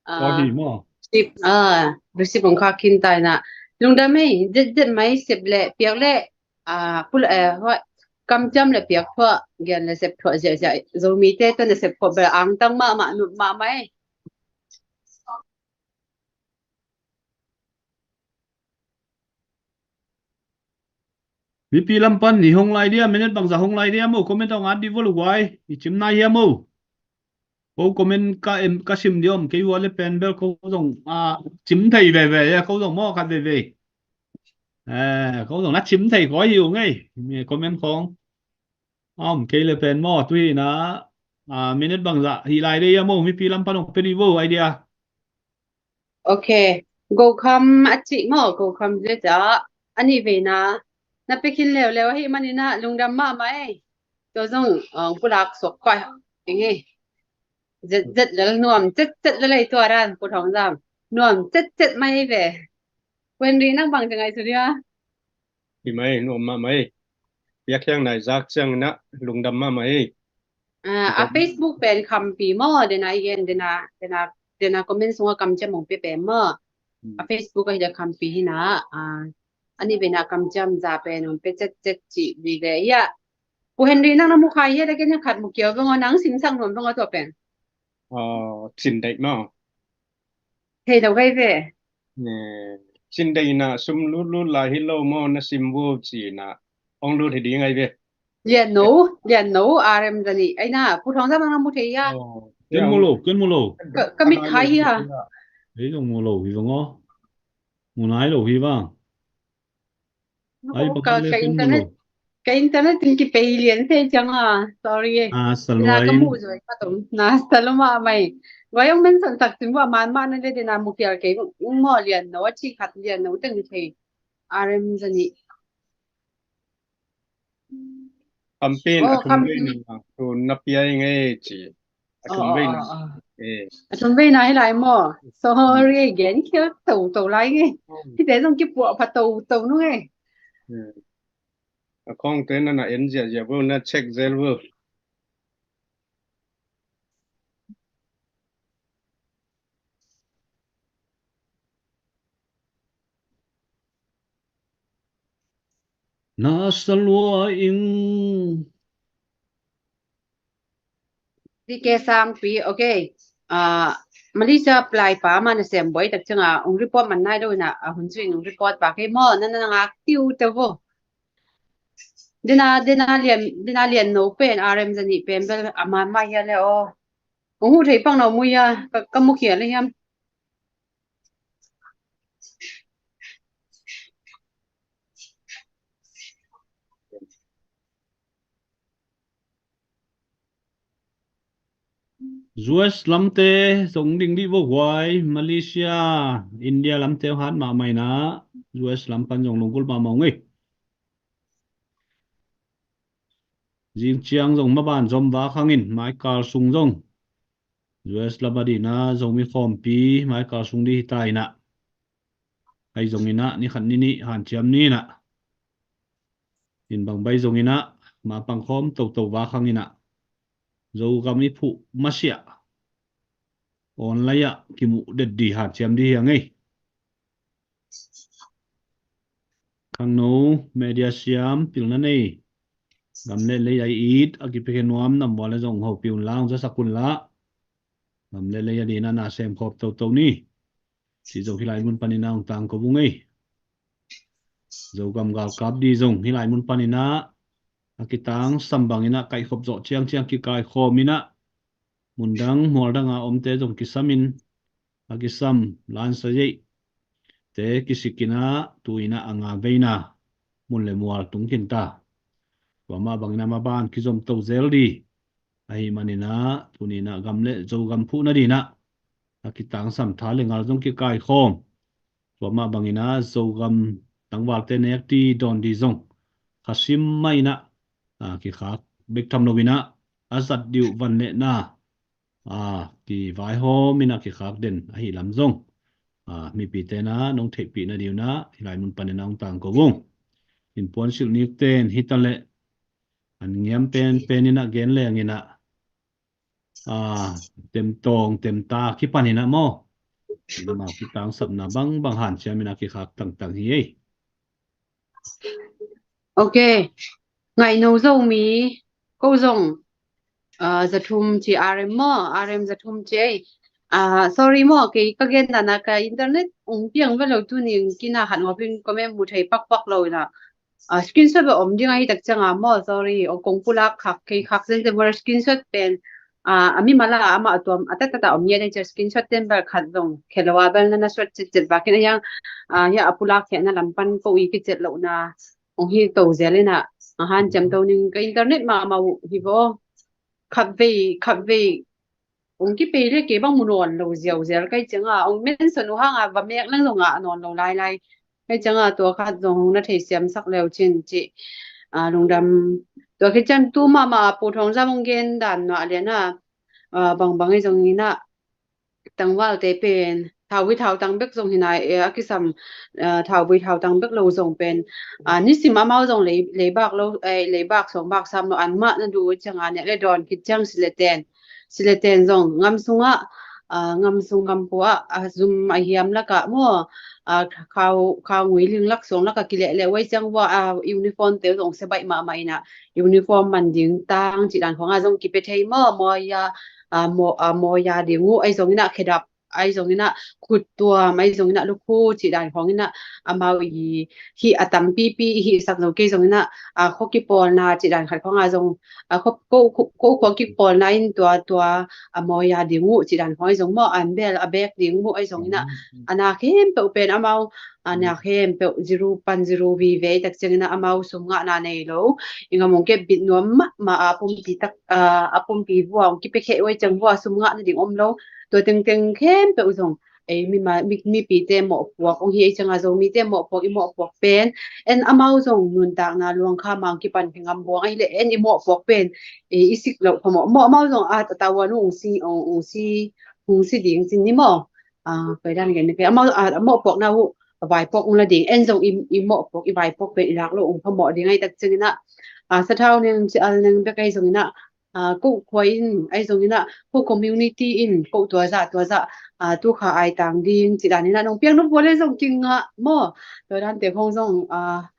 Aw, hi maw? Receipt, ah, receipt hong khak khin ta inah. Lungdam ei, det det mai sep le piak le, ah, pul, eh, kamciam le piak thuah, gian le sep thuah ziahziah Zomite tawh na sep khop bel angtang mahmah, nup mahmah ei. Mipi lam pan i hong lai dia, minute bangzah hong lai dia maw, comment hong at dih vo lo guai, i cim nai hia maw. Ko comment ka em, ka sim dia om, kei ua le pen bel ko zong, ah, cim thei veve, ko zong maw khat veve. Eh, ko zong na chim thei ko hi ung ei. Mi comment khong. Om kei le pen maw, tu hi na. Ah, minute bangzah hi lai dei a maw, mipi lam pan ong pe dih vo idea. Ok. Go kham a cih maw, go kham zia zia. A nih vei na. Na pe khin leuleu ahi manin ah lungdam mahmah ei. Tua zong, ah, pulak suak koi. Eng ei. Zet zet lel nuam, zet zet lel ei tua dan, Pu Thawng Zam. Nuam zet zet mai ei ve. Pu Henry nang bang ci ngaihsun hia? Hi mai, nuam mahmah ei. Piakkhiatna i zak ciangin ah lungdam mahmah ei. Ah, a Facebook pen khampi maw, dena i gen, dena, dena, dena comment sungah kamciam hong pia pen maw. Hmm. A Facebook ah hi le khampi hi na, ah, a nih vei na kamciam za pen hong pia cet cet cih vive hia. Pu Henry nang na mu kha hia, da gen hia khat mu kio veng aw, nang simsak nuam veng aw tua pen. Ah, cin deih maw. Thei lo gai ve. Eh, cin deih na sum lut lut lai hi lo maw, na sim vo ci na. Ong lut hi ding ai ve. Lian no, lian no, R M zani. Ai na, Pu Thawng Zam ang na mu thei hia. Oh, ken mu lo, ken mu lo. Ka, ka mit khai hia. Ei zong mu lo hi vang aw. Mu nai lo hi vang. Ai, ka, bang ka le ka ken mu internet, lo. Ka internet in kipei lian thei ciang a. Sorry e. Ah, sa lua in. Na ka mu zoi ka tom. Na sa lua mahmah ei. Vai ong mention sak cin vo a man man na le dena mu kial kei ung maw, lian no a ci khat lian no teng thei. R M zani. Campaign a thum vei na, tu na pia ing ei ci. A thum vei na. A thum vei na hi lai maw. Sorry, gen khia to to lai ngei. Hite zong kipuah pha to to nu ngei. A khawngte na na en ziahziah vo, na check zel vo. Na sa lua ing. D K Sangpi, ok. Ah, Malaysia plai pa ma na sem buai tak ciang a, ung report man nai lo ina, a hun cu in ung report pa kei maw, na na ngak tiu te vo. Dena, dena lian, dena lian no pen, R M zani pen bel a man mah hia le aw. Ung hu thei pang no mu hia, ka, ka mu khia le hiam. U S lamte zong ding dih vo guai, Malaysia, India lamte hat mahmah ina, U S lam pan zong lunggulh mahmah ung ei. Zing ciang zong maban zom vak hangin, mai kal sung zong U S lam a dihna Zomi khawmpi mai kal sung dih hi ta ina. Ai zong ina, ni khat ni nih hanciam ni ina. In bang bai zong ina, ma pang khawm toto vak hang ina. Zogam i phuh masiah online ah kimuh det di hanciam di hi a ngei. Khangno media siam pilna nei. Gam le lei a i it a kipia khe nuam nam vua le zong hopi un la, hong zasak un la. Gam le lei a dina na sem khawp toto ni. Ci zong hi lai mun panina hong tang ko vung ei. Zogam galkap di zong hi lai mun panina a kitang sam bangina kaihkhop zawh ciangciang kikaikhawm ina. Mundang mualdanga omte zong kisamin a kisam lansa yeih te kisikina tuina a nga veina mun le mual tungkhinta. Tua mah bangina maban kizomto zel di. Ahi manina tunina gam le Zogam phuhna dina a kitangsam tha le ngal zong kikaikhawm. Tua mah bangina Zogam tangvalte nek ti dawn di zong khasim maina a kikhak bek tham loina a zat diuh van le na a kivaihawm ina kikhak den ahi lam zong a mipite na nong theihpihna diuna hi lai mun panina hong tang ko vung. In puansilh nikten hita le an ngiam penpen ina gen leng ina a temtawng temta kipan ina maw. Ina mau kitangsapna bangbang hanciam ina kikhak tangtang hi ei. Ok. Ngaihno Zomi ko zong a zathum ci R M maw, R M zathum ci ei. A sorry maw, kei ka gen dana ka internet ung piang ve lo tuning kina khat ngawpin comment mu thei pakpak lo ina. A screenshot ve om ding ahi tak cianga maw, sorry. Ong kong pulak khak kei khak zenzen maw, screenshot pen a, a mimal a amah a tuam a tattata om ngiat a, screenshot ten bel khat zong khel lo a bel na na suat cetcet vakin a hiang, a, hia a pulak khehna lam pan ko i kicet lohna hong hi to zel in a, a hanciam to ning ka internet mahmah uh hi vaw. Khatvei, khatvei hong kipei le kei bang mu nawn lo ziauzial kai cianga hong mention uh hanga va mek leng zong ngah nawn lo lailai. Kai cianga tua khat zong hong na thei siamsak leu cin ci, a, lungdam. Tua khit ciang tu mahmah a Pu Thawng Zam hong gen dan nuah lian a, a, bangbang ei zong in a tangvalte pen thauvui thautang bek zong hi nai e, a kisam, a, thauvui thautang bek lo zong pen, a, nisim amau zong lei, leibak lo, e, leibak sawng bak sam lo anmah na duh uh cianga nek le dawn khit ciang sileten, sileten zong ngam sungah, a, ngam sung ngam puah a zum a hiam lakah maw, a, khau, khau ngui ling lak suang lakah kileh leh uai ciang vua, a, uniform te zong se baih mahmah in a uniform man ding tang cih dan khawngah zong kipia thei maw, mawia, a, maw, a, mawia ding uh ei zong in a khedap ei zong in a khut tuam ei zong in a lukhu cih dan khawng in a amau i hih a tampipi i hihsak zo kei zong in a, a, khua kipawlna cih dan khat khawngah zong, a, khua, ko, ko, ko khua kipawlna in tua, tua a mawia ding uh cih dan khawng ei zong maw, an bel a bek ding uh ei zong in a, a na khempeuh pen amau, a na khempeuh ziru pan ziru vive tak ciangin a amau sum ngahna nei lo. I ngam hong kep bit nuam mahmah a pumpi tak, a, a pumpi vua hong kipia kheh uai ciang vua sum ngahna ding om lo. Tua tengteng khempeuh zong ei mima, mi, mipite mawhpuak hong hi ei cianga Zomite mawhpuak i mawhpuak pen en amau zong nuntakna luangkha mang kipan phi ngam buang ahileh en i mawhpuak pen ei i sik loh phamawh maw amau zong a, a tavuan hong si, hong, hong si, hong si ding cin ni maw? A, koi dan gen ni pe amau a, a mawhpuakna uh a vaipuak hong la ding en zong i, i mawhpuak i vaipuak pen i lak loh hong phamawh ding ahi tak ciangin a, a, sathau neng ci al neng bek ahi zongin a, a, ko khua in ahi zongin a ko community in ko tua zah tua zah, a, tu kha ai tang ding ci dan in a nong piak nop vua le zong kingah maw? Tua dan te khong zong, a,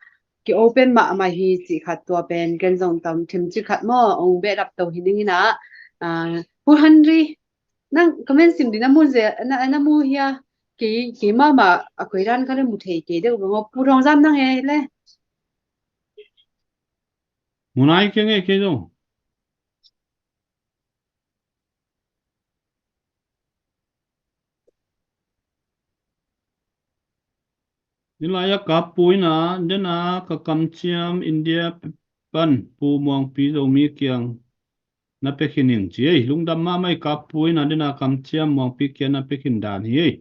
ki open mahmah hi ci khat tua pen ken zong tam thim ci khat maw? Ong behlap to hi ning in a, a, Pu Henry nang comment sim ding na mu ze, na, na mu hia? Kei, kei mahmah a koi dan kha le mu thei kei deuh bang aw Pu Thawng Zam nang e le. Mu nai keng e kei zong. Nilai a kap pu in a, den a ka kamciam India pan Pu Muangpi Zomi kiang na pia khin ing ci ei. Lungdam mahmah i kap pu in a, den a kamciam Muangpi kiang na pia khin dan hi ei.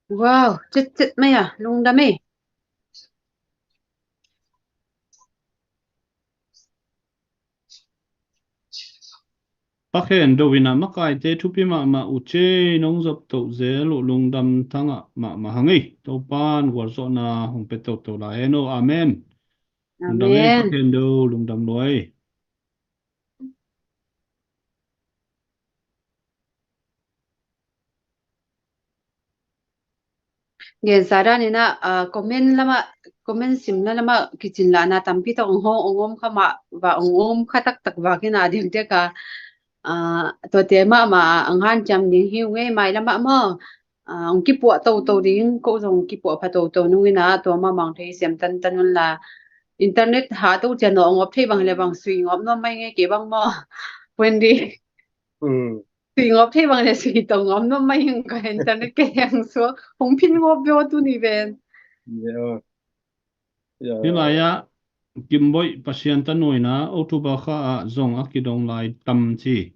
Wow, cetcet mai a, lungdam ei. Pa Khen Do in a makaite thupi mahmah uh cei nong zop toh zel uh lungdam thangah mahmah hang ei. Topan gualzawhna hong pia toto lai en o. Amen. Lungdam ei Pa Khen Do, lungdam lua ei. Gensa dan in a, a, comment lamah, comment simna lamah kicin lahna tampi tak ong hong ong om kha mah va ong om kha taktak va kina diakdiak a, a, tuate mahmah ang hanciam ding hi ung ei mai lamah maw, a, ong kipuah toto ding ko zong kipuah pha toto nung in a tua mahmah ong thei siam tantan un la. Internet ha to cian ong op thei bang le bang sui ngop nuam mai nge kei bang maw? Wendy. Sui ngop thei bang le sui tong ngop nuam mai hing ka internet ke heng suak hong phin ngop beo tu ni ven. Hi lai ah Kimboih Pasian tanu in a October kha ah zong a kidong lai tam ci.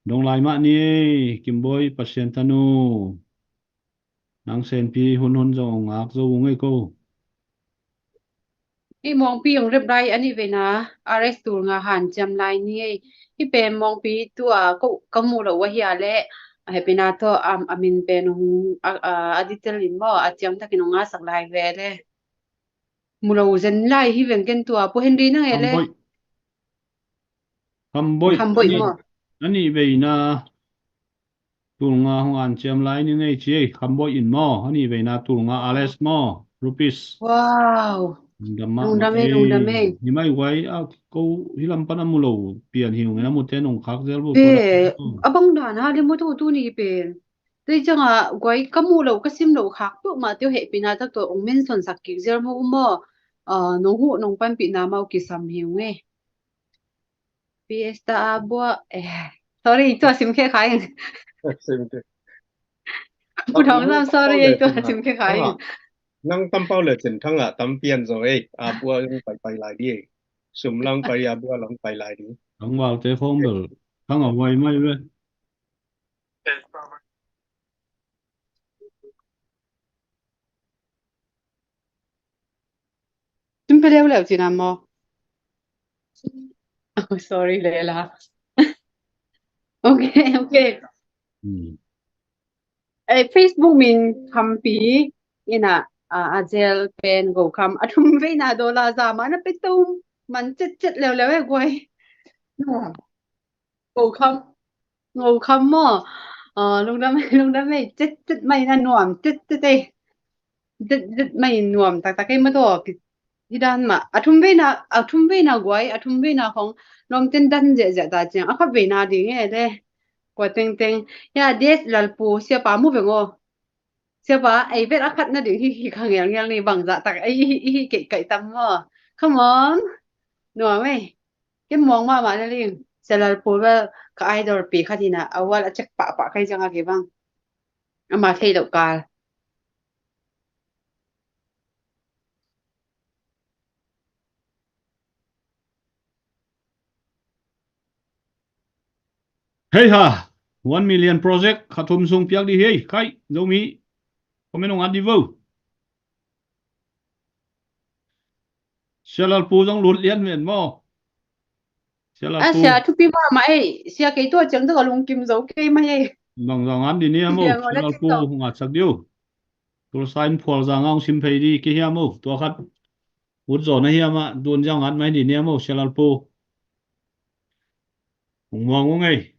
Dong lai mah ni ei Kimboih Pasian tanu. Nang senpi hunhun zong ong ngak zo ung ei ko. Ei Muangpi ong rep lai a nih veina R S tul nga hanciam lai ni ei. Hi pen Muangpi tua ko ka muh loh uh ahi a leh a hepina tawh a min pen ong a detail in maw a ciamtakin ong ngasak lai ve le. Mu lo zen lai hi veng ken tua Pu Henry nang e le. Kamboih. Kamboih ani veina. Tulnga hong anciam lai ni nei ci ei Kamboih in maw ani veina tulnga ales maw rupees. Wow. Lungdam ei lungdam ei. Hi mai guai a ko hi lam pan a mu lo pian hi ung en a mu ten ong khak zel bu. A bang dan ha le mu tu tu ni pen. Tei cianga guai ka mu lo ka sim lo khak peuh mah teu hehpihna tak tua ong mention sak kik zel mu maw. Nong huh nong panpihna mau kisam hi ung ei. Fiesta a buah eh. Sorry, tua sim khe khai. Sim khe. Pu Thawng Sam, sorry, ei tua sim khe khai. Nang tampau le cin thang a tam pian zo ei. A bua lang pai pai lai di ei. Sum lang pai a bua lang pai lai di. Thang val te khong bel thang a huai mai ve. Tum pe leu leu cina mo. Oh, sorry, Lela. Okay, okay. Hmm. Eh, Facebook min Khampi ina, ah, a zel pen Go Kham. A thum veina dollar za ma na pe tum man chet chet leu leu e guai. Go Kham. Go Kham maw? Ah, lungdam, lungdam ei, chet chet mai na nuam, chet chet ei. Chet chet mai nuam tak tak ei ma tawh. Hi dan mah. A thum veina, a thum veina guai, a thum veina khong lawmten dan ziahziah ta ciang. A khat veina ding e le. Kua tengteng. Ya, Des Lalpu, siapa mu veng aw. Siapa, ei vet a khat na ding hi, hi kha ngelngel ni bangzah tak. Ei, hi, hi, hi, keih kaih tam maw. Come on. Nuam ei. Ken muang mahmah na ling. Sia Lalpu bel ka idol pi khat hi na, a wal a cek pahpah kai ciang a kei bang. Ama thei loh kal. Hei ha, one million project kha thum sung piak di hei, khai, Zomi. Comment ong at di vo. Sia Lalpu zong lut lian ven maw? Sia Lalpu. A sia thupi mahmah ei, sia kei tua ciang tua ka lungkim zo kei mah ei. Bang zong an di ni a maw, Sia Lalpu ngatsak diu. Tulsa in phual zang a ong sim phei di kei hia maw, tua khat. Ut zaw na hia mah, tun ziang at mai di ni a maw, Sia Lalpu. Ong muang ong ei.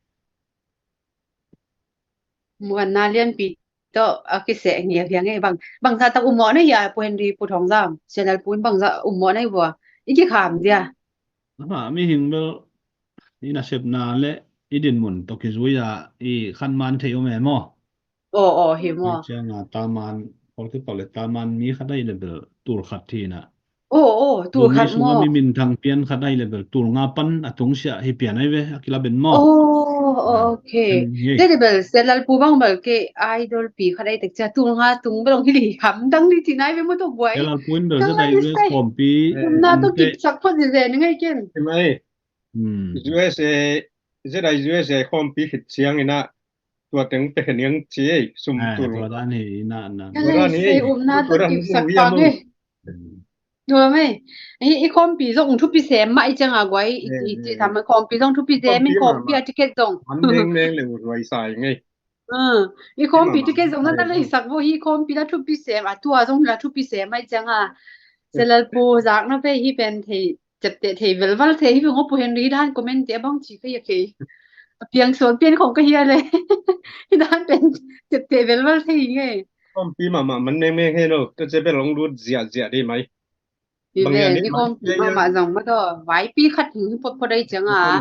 Muanna lianpi tawh a kiseh ngial hiang ei bang. Bangzah tak ummawh na hia Pu Henry, Pu Thawng Zam, Sia Lalpu in bangzah ummawh na hi vua. I kikham dia. Ama mihing bel i nasepna le i dinmun tawh kizui a i khan man thei om e maw? Aw, aw, hi maw? Ciang a taman, political le taman mi khat ai le bel tul khat thina. Aw, aw, tul khat maw? Mi minthang pian khat ai le bel tul nga pan a tungsiah hi pian ai ve, a kila ben maw? Aw, aw, okay. Te le bel Sia Lalpu bang bel kei idol pi khat ai tek cia tul nga tung bel ong hi li ham dang li ti nai ve maw tawh guai. Sia Lalpu in bel zat ai ve khawmpi. Umna tawh kipsak phot zeze ni ngai ken. Hi mai. U S A, Z I U S A khawmpi khit ciang ina tua teng pekhe niang ci ei, sum tul. Tua dan hi ina na. Tua dan hi. Umna tawh kipsak pang ei. Tua mei. I khawmpi zong thupi sem mah i ciang a guai, i ci tham khawmpi zong thupi sem, i khawmpi a ticket zong. An meng meng le u ruai sai ngei. I khawmpi ticket zong na na leisak vo hi, khawmpi la thupi sem, a tua zong la thupi sem mah i ciang a. Sia Lalpu zak na pe hi pen thei. Ciapteh thei velval thei hi veng aw Pu Henry dan comment te a bang ci ka hi a kei. A piang sual pian khong ka hi a le. Hi dan pen ciapteh velval thei hi ngei. Khawmpi mahmah man mengmeng he lo. Tua cia bel hong lut ziahziah dei mai. Hi ve, ni khawmpi mahmah zong mah tawh. Vaipi khat hing hi photphot dei ciang a.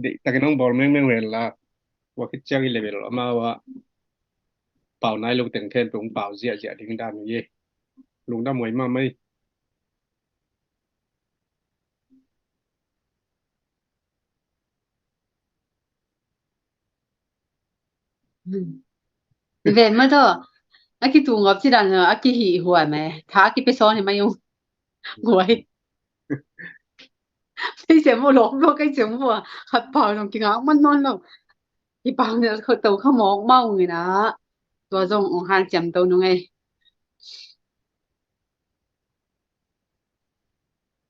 Deih takin hong bawl mengmeng vel la. Tua khit ciang i le bel amau a pau nai lo teng then tung pau ziahziah ding dan hi. Lungdam huai mahmah hi. Ven mah tawh a kitu ngawp ci dan a kihih huai meh. Tha a kipia sawn hi mai ung. Huai. Kei sem uh lawk lawk kei sem uh a khat pau zong kingak man nawn lo. Kipau nih to kha mawk mah ung ina. Tua zong ong hanciam to nung ei.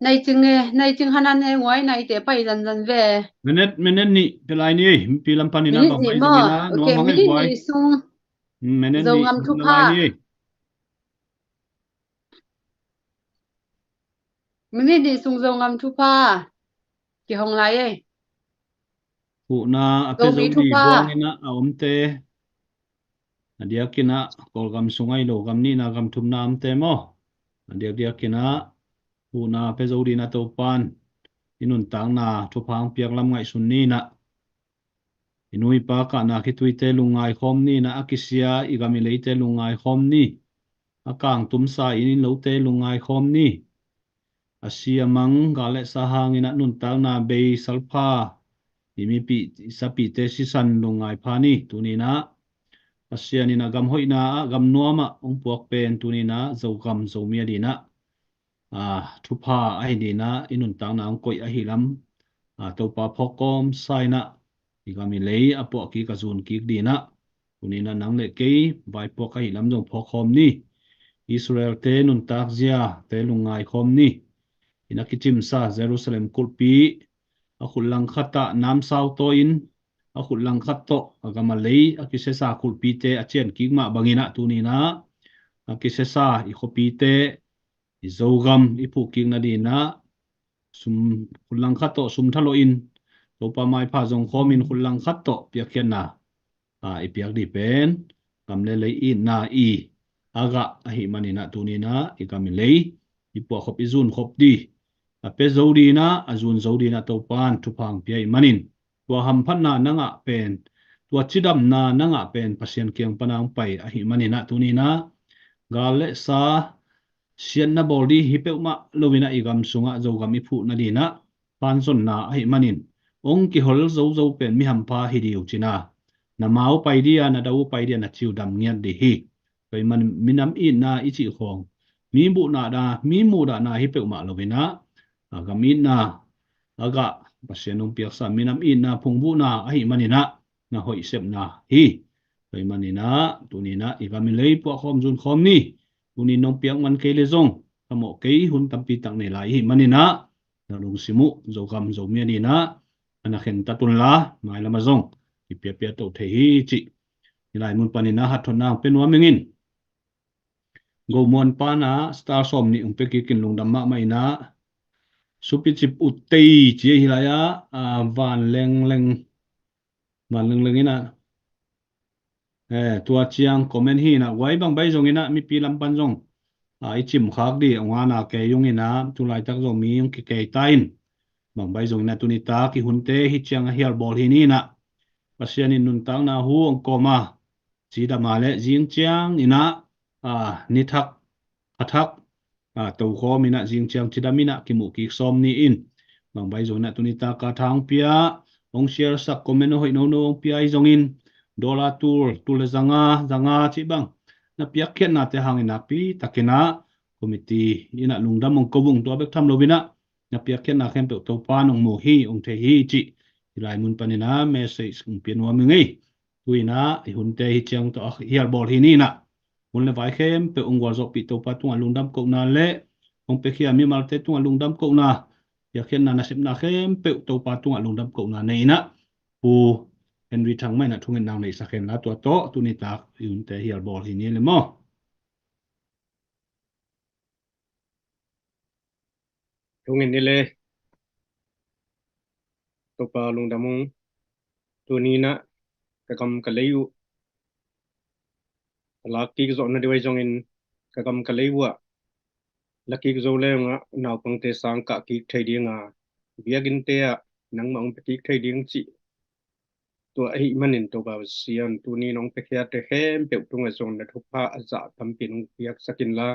Naicing e, Naicing hanan e, nguai naite pai zanzan ve. Minute, minute nih, pelai ni ei, pi lam pan ina bang pai zong ina, nuam hang ei guai. Minute nih sung. Minute nih, Zongam thupha. Minute nih sung Zongam thupha. Kihong lai ei. Huhna a pia zo di buang ina a omte. A diakin ah Kawlgam sung ai lo gam nihna gam thumna omte maw? A diakdiakin ah huhna pia zo dina Topan i nuntakna thupha hong piak lam ngaihsun ni nah. I nu i pa kahna khituite lungngai khawm ni nah, a kisia i gam i leite lungngai khawm ni. A kangtumsa inn in lote lungngai khawm ni. A si a mang gal le sa hangin ah nuntakna bei salpha i mipi i sapite sisan lungngai pha ni. Tuni-in ah Pasian in a gam hoihna ah, gam nuam ah hong puak pen tuni-in ah Zogam Zomi a dingin ah aa, thupha ahi dingin ah i nuntakna hong koih ahi lam, aa, Topa phawk kawmsa in ah i gam i lei a puah kik a zun kik dingin ah tuni-in ah nang le kei vaipuak ahi lam zong phawk khawm ni. Israel-te nuntak zia te lungngai khawm ni. In a kicimsa Jerusalem kulhpi a khut langkhat ah namsau tawi-in a khut langkhat tawh a gam a lei a kisiasa kulhpite a cian kik mah bangin ah tuni-in ah a kisiasa i khuapite i Zogam i phuh kik nadingin ah sum, khut langkhat tawh sum thalawhin Topa maipha zong khawmin khut langkhat tawh piakkhiatna, aa, i piak ding pen gam le lei itna i a gah ahih manin ah tuni-in ah i gam i lei i puah khop i zun khop ding a pia zo dingin ah a zun zo dingin ah Topa in thupha hong pia ahih manin tua hamphatna na ngah pen, tua cidamna na ngah pen Pasian kiang pan a hong pai ahih manin ah tuni-in ah gal le sa siatna bawl ding hi peuhmah loin ah i gam sungah Zogam i phuh nadingin ah pan zonna ahih manin hong kihol zozo pen mi hampha hi ding uh ci-in ah na ma uh pai ding a, na dau uh pai ding a, na ci uh dam ngiat ding hi. Tua ahih manin minam itna i cih khawng mi muhdahna, mi muhdahna hi peuhmah loin ah a gam itna a gah Pasian hong piaksa minam itna phungvuhna ahih manin ah na hoih sepna hi. Tua ahih manin ah tuni-in ah i gam i lei puah khawm zun khawm ni. Tuni-in nong piak man kei le zong ka mawh kei, hun tampi tak nei lai ahih manin ah na lungsim uh Zogam Zomi a dingin ah a na khen ta tun la, mailam ah zong i piapia to thei hi cih i lai mun panin ah hathawnna hong pia nuam ing in. Gomuan pan ah star sawm nih hong pia kik in, lungdam mahmah in ah. Supicip uttei ci hi lai ah, aa, van lengleng, van lengleng in ah, eh, tua ciang comment hi in ah, guai bang bai zongin ah mipi lam pan zong, aa, i cimkhak ding hong ana kei ung in ah, tu laitak zong mi hong kikei ta in. Bang bai zongin ah tuni tak i hunte hih ciang a hial bawl hi ni in ah. Pasian in nuntakna hu hong kawm a, cidam a le zing ciangin ah, aa, ni thak, kha thak, aa, tokhawm in ah zing ciang cidam in ah kimuh kik sawm ni in. Bang bai zongin ah tuni tak a tha hong pia, hong share sak, comment a hoih nono hong pia ahi zongin, dollar tul, tul le zanga, zanga cih bang na piakkhiatnate hangin nakpi takin ah committee in ah lungdam hong ko ung. Tua bek tham loin ah na piakkhiatna khempeuh Topa in hong mu hi, hong thei hi cih i lai mun panin ah message hong pia nuam ing ei. Tu-in ah i hunte hih ciang tawh a hial bawl hi ni in ah. Hun le vai khempeuh hong gualzawhpih Topa tungah lungdam kohna le hong piakhia mimalte tungah lungdam kohna, piakkhiatna nasepna khempeuh Topa tungah lungdam kohna nei in ah, Pu Henry Thang mah in ah thungetna hong neihsak hen la, tua tawh tuni tak i hunte hial bawl hi ni le maw. Thungen ni le. Topa lungdam ung. Tuni in ah ka gam ka lei uh ka lak kik zawh nading uh ahi zongin, ka gam ka lei uh ah la kik zo le ung ah naupangte sang kah kik thei ding a, biakinnte ah nangmah hong pia kik thei ding cih. Tua ahih manin Topa Pasian, tuni nong piakhiate khempeuh tungah zong na thupha a zah tampi nong piaksak in la,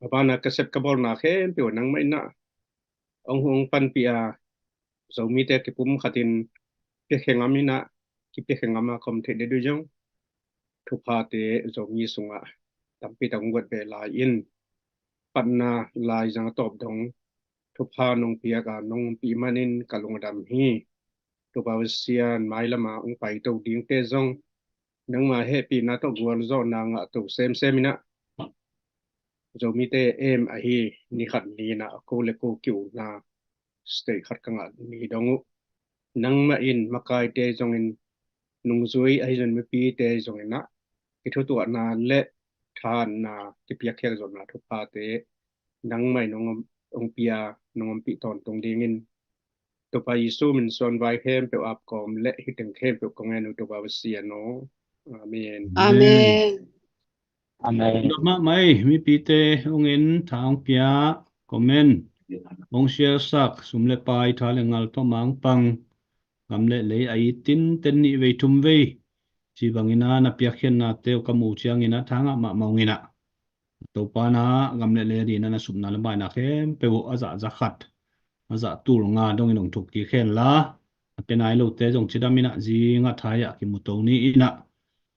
a banah ka sep ka bawlna khempeuh nangmah in ah hong, hong panpih a, Zomite kipumkhat in piakhia ngam in ah, kipiakhia ngam a ka om theih nading uh zong thuphate Zomi sungah tampi tak hong guat ve lai in, patna lai zang a tawp dong thupha nong piak a nong ompih manin ka lungdam hi. Topa Pasian, mailam a hong paito dingte zong nangma hehpihna tawh gualzawhna ngah to semsem in ah, Zomite em ahi ni khat ni in ah ko le ko ki-ukna state khat ka ngah ni dong uh, nangmah in makaite zongin, nungzui ahi zongin mipite zongin ah kithutuahna le thahatna, kipiakkhiat zawhna thuphate nangmah in hong, hong pia, nong ompih tawntung dingin Topa Jesu min suan vai khempeuh ap kawm le hih teng khempeuh kong ngen uh Topa Pasian aw. Amen. Amen. Amen. Lungdam mahmah ei, mipite hong en, tha hong pia, comment hong share sak, sum le pai, tha le ngal tawh mangpang, gam le lei a it tinten nih vei thum vei ci bangin ah na piakkhiatnate uh ka muh ciangin ah tha ngah mahmah ung in ah. Topa in ah gam le lei a dingin ah na supna le baina khempeuh uh a zah za khat, a zah tul nga dongin hong thuk kik hen la, A pe nai lote zong cidam in ah, zing a thai ah kimu to ni in ah,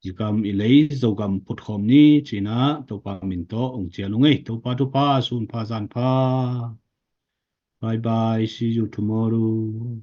zigam i lei Zogam phutkhawm ni ci-in ah Topa min tawh hong cial ung ei. Topa thupha, sun pha zan pha. Bye bye, see you tomorrow.